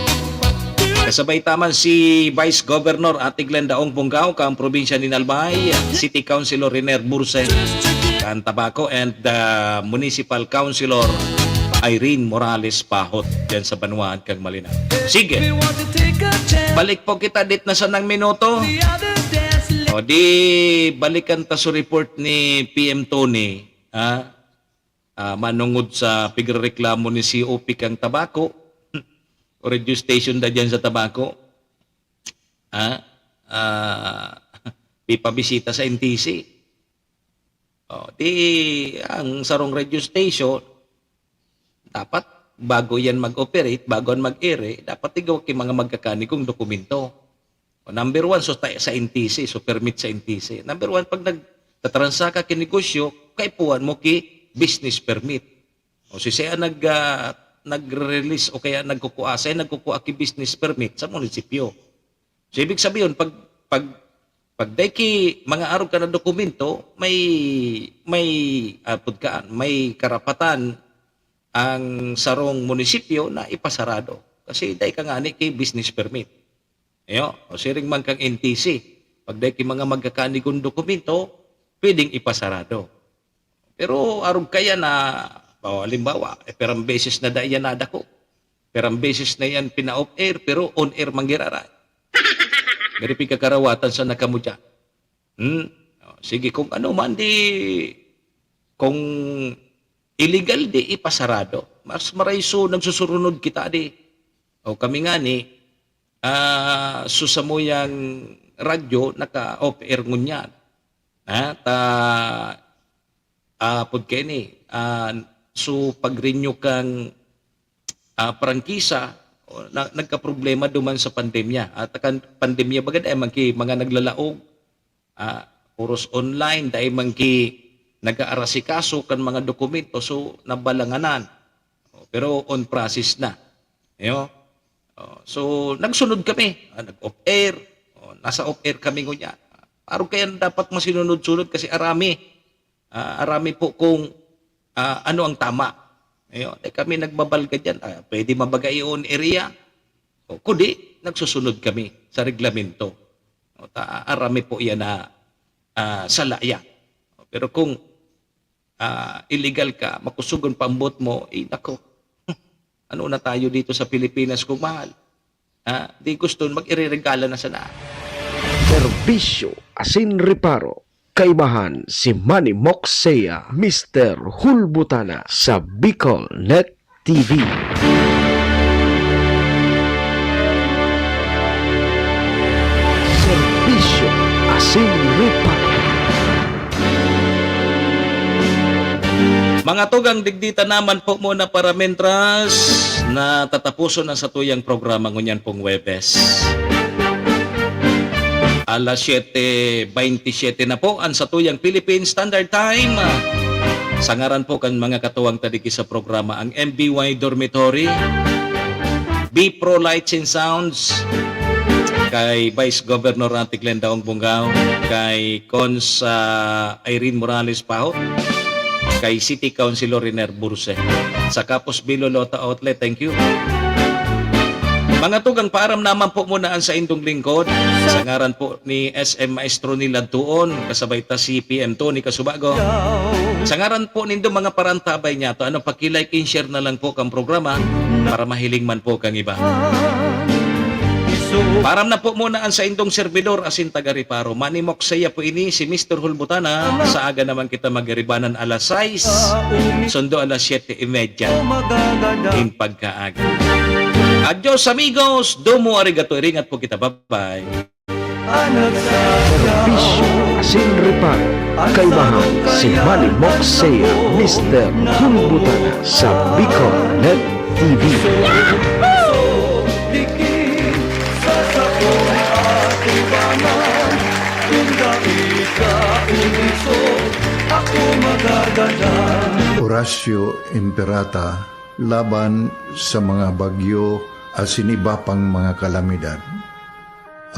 Kasabay ta man si Vice Governor Ate Glenda Ong Bongao, kang probinsya nin Albay, City Councilor Riner Burse, kang Tabaco, and, ah, Municipal Councilor Irene Morales Pahot, dyan sa Banwaan kang Malinaw. Sige. Balik po kita dit na sanang minuto. O di, balikan ta sa report ni P M Tony, ha? Ah, manongod sa pigrereklamo ni C O P kang Tabaco. O radio station da dyan sa Tabaco. Ha? Ah, pipabisita sa N T C. O, di ang sarong radio station, dapat bago yan mag-operate, bago yan mag-ere, dapat igwa ki mga magkakanigong dokumento. O, number one, so, ta-, sa N T C, so permit sa N T C. Number one, pag nagtatransa ka ki negosyo, kaipuhan mo ki business permit. O, si siya nag, ah, nagre-release o kaya nagkukua, siya nagkukua ki business permit sa munisipyo. So, ibig sabihin, pag, pag, pag dai ki mga arog ka na dokumento, may, may, ah, pud kaan, may karapatan ang sarong munisipyo na ipasarado. Kasi dai ka ngani ki business permit. Iyo, o siring man kang N T C, pag dai ki mga magkakanigong dokumento, pwedeng ipasarado. Pero arog kaya na, bawa, halimbawa, eh, perang beses na dai yan nadako. Perang beses na yan pina-off-air, pero on-air manggiraray. Gari pigkakarawatan sana kamo dyan. Hmm? O, sige, kung ano man, di, kung illegal, di ipasarado. Mas marayso nagsusurunod kita, di. O, kami ngani, ah, so samuyang radyo, naka-off-air ngunyan. Ha? Ta, ah, pud kaini, ah, so pag-renew kang, ah, prangkisa, o, na, nagkaproblema duman sa pandemya. At kan pandemya, baga dai man ki mga naglalaog, ah, puros online, dai man ki nag-aarasikaso kan mga dokumento, so nabalanganan. O, pero on process na. Iyo. O, so, nagsunod kami. Ah, nag-off-air. O, nasa off-air kami ngunyan. Arog kaya dapat masinunod-sunod kasi arami. Ah, arami po kung, ah, ano ang tama. Iyo, dai kami nagbabalga diyan. Ah, pwede mabaga i-on-air iyan. O, kundi, nagsusunod kami sa reglamento. O, ta-, arami po iyan na, ah, sala iyan. O, pero kung, ah, illegal ka, makusugon pa ang boot mo, eh, nako. Ano na tayo dito sa Pilipinas, kung mahal? Ah, di gusto, mag-ireregala na sana. Serbisyo asin reparo. Kaibahan si Manny Moksea, Mister Hulbutana sa Bicol Net T V. Serbisyo asin reparo. Mga tugang, digdi ta naman po muna para mentras na tatapuson ang satuyang programa ngunyan pong Huwebes. Alas siyete beintisiyete na po ang satuyang Philippine Standard Time. Sa ngaran po kan mga katuwang ta digdi sa programa, ang M B Y Dormitory, B Pro Lights and Sounds, kay Vice Governor Ate Glenda Ong Bongao, kay Cons, ah, Irene Morales Pahot, kay City Councilor Riner Burse. Sa Kapos Bilo Lota Outlet, thank you. Mga tugang, paaram naman po muna ang saindong lingkod. Sa ngaran po ni S M Maestro Nilad Tuon, kasabay ta si P M Tony Kasubago. Sa ngaran po nindo mga parantabay niya to, ano, paki-like and share na lang po kang programa para mahiling man po kang iba. Paaram na po muna ang saindong servidor, asin taga-reparo. Manimok saya po ini, si Mister Hulbutana. Sa aga naman kita magaribanan alas sais, sundo alas siyete y media. In pagkaaga. Adios, amigos. Domo arigato. Iringat po kita. Bye-bye. Serbisyo asin reparo. Kaibahan si Manny Moksea, Mister Hulbutana sa Bicol Net Digdi sa sakong atubangan, kung dai ka umiso, ako magagadan. Horacio Imperata laban sa mga bagyo asin iba pang mga kalamidad.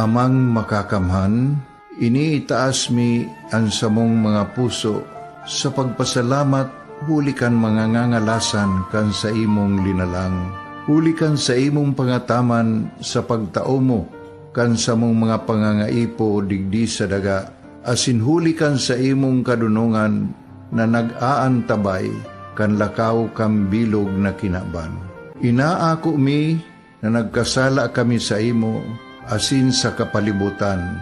Amang Makakamhan, iniitaas mi an samong mga puso sa pagpasalamat huli kan mga ngangalasan kan saimong linalang, huli kan saimong pangataman sa pagtao mo kan samong mga pangangaipo digdi sa daga, asin huli kan saimong kadonongan na nag-aantabay kan lakaw kan bilog na kinaban. Inaako mi na nagkasala kami saimo asin sa kapalibotan.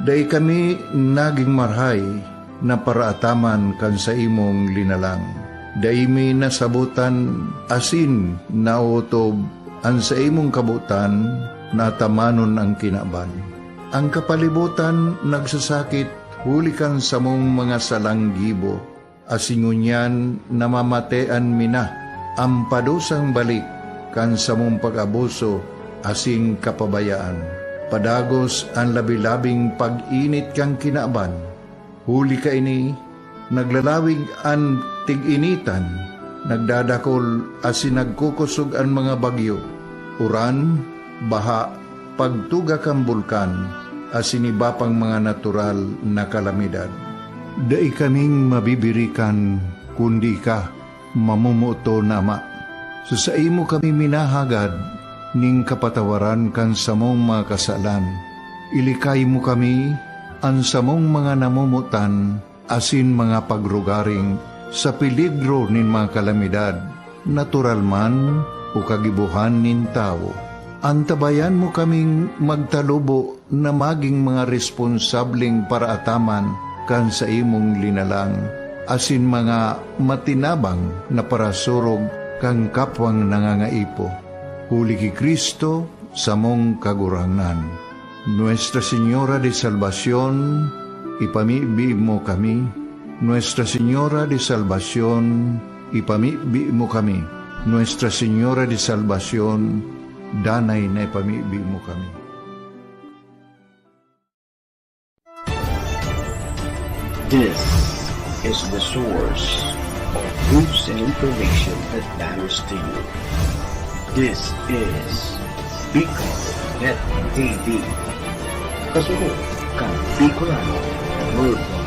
Dai kami nagin marahay na paraataman kan saimong linalang. Dai mi nasabotan asin naotob an saimong kabotan na atamanon an kinaban. An kapalibotan nagsasakit huli kan samong mga salang gibo, asin ngunyan namamatean mi na an padusang balik kan samong pag-abuso asin kapabayaan. Padagos an labi-labing pag-init kan kinaban. Huli kaini, naglalawig an tig-initan, nagdadakol asin nagkukosog an mga bagyo, uran, baha, pagtuga kan bulkan, asin iba pang mga natural na kalamidad. Dai kaming mabibirikan, kundi ika, mamomoton na Ama. Sa saimo kami minahagad nin kapatawaran kan samong mga kasalan. Ilikay mo kami, an samong mga namomotan, asin mga pagrugaring sa peligro nin mga kalamidad, natural man o kagibohan nin tawo. Antabayan mo kaming magtalubo na magin mga responsableng paraataman kan saimong linalang, asin mga matinabang na parasurog kan kapwang nangangaipo. Huli ki Cristo, samong Kagurangnan. Nuestra Señora de Salvacion, ipamibi mo kami. Nuestra Señora de Salvacion, ipamibi mo kami. Nuestra Señora de Salvacion, danay na ipamibi mo kami. This is the source of news and information that matters to you. This is Bicol Net T V. Kasunod kan Bicolano Worldwide.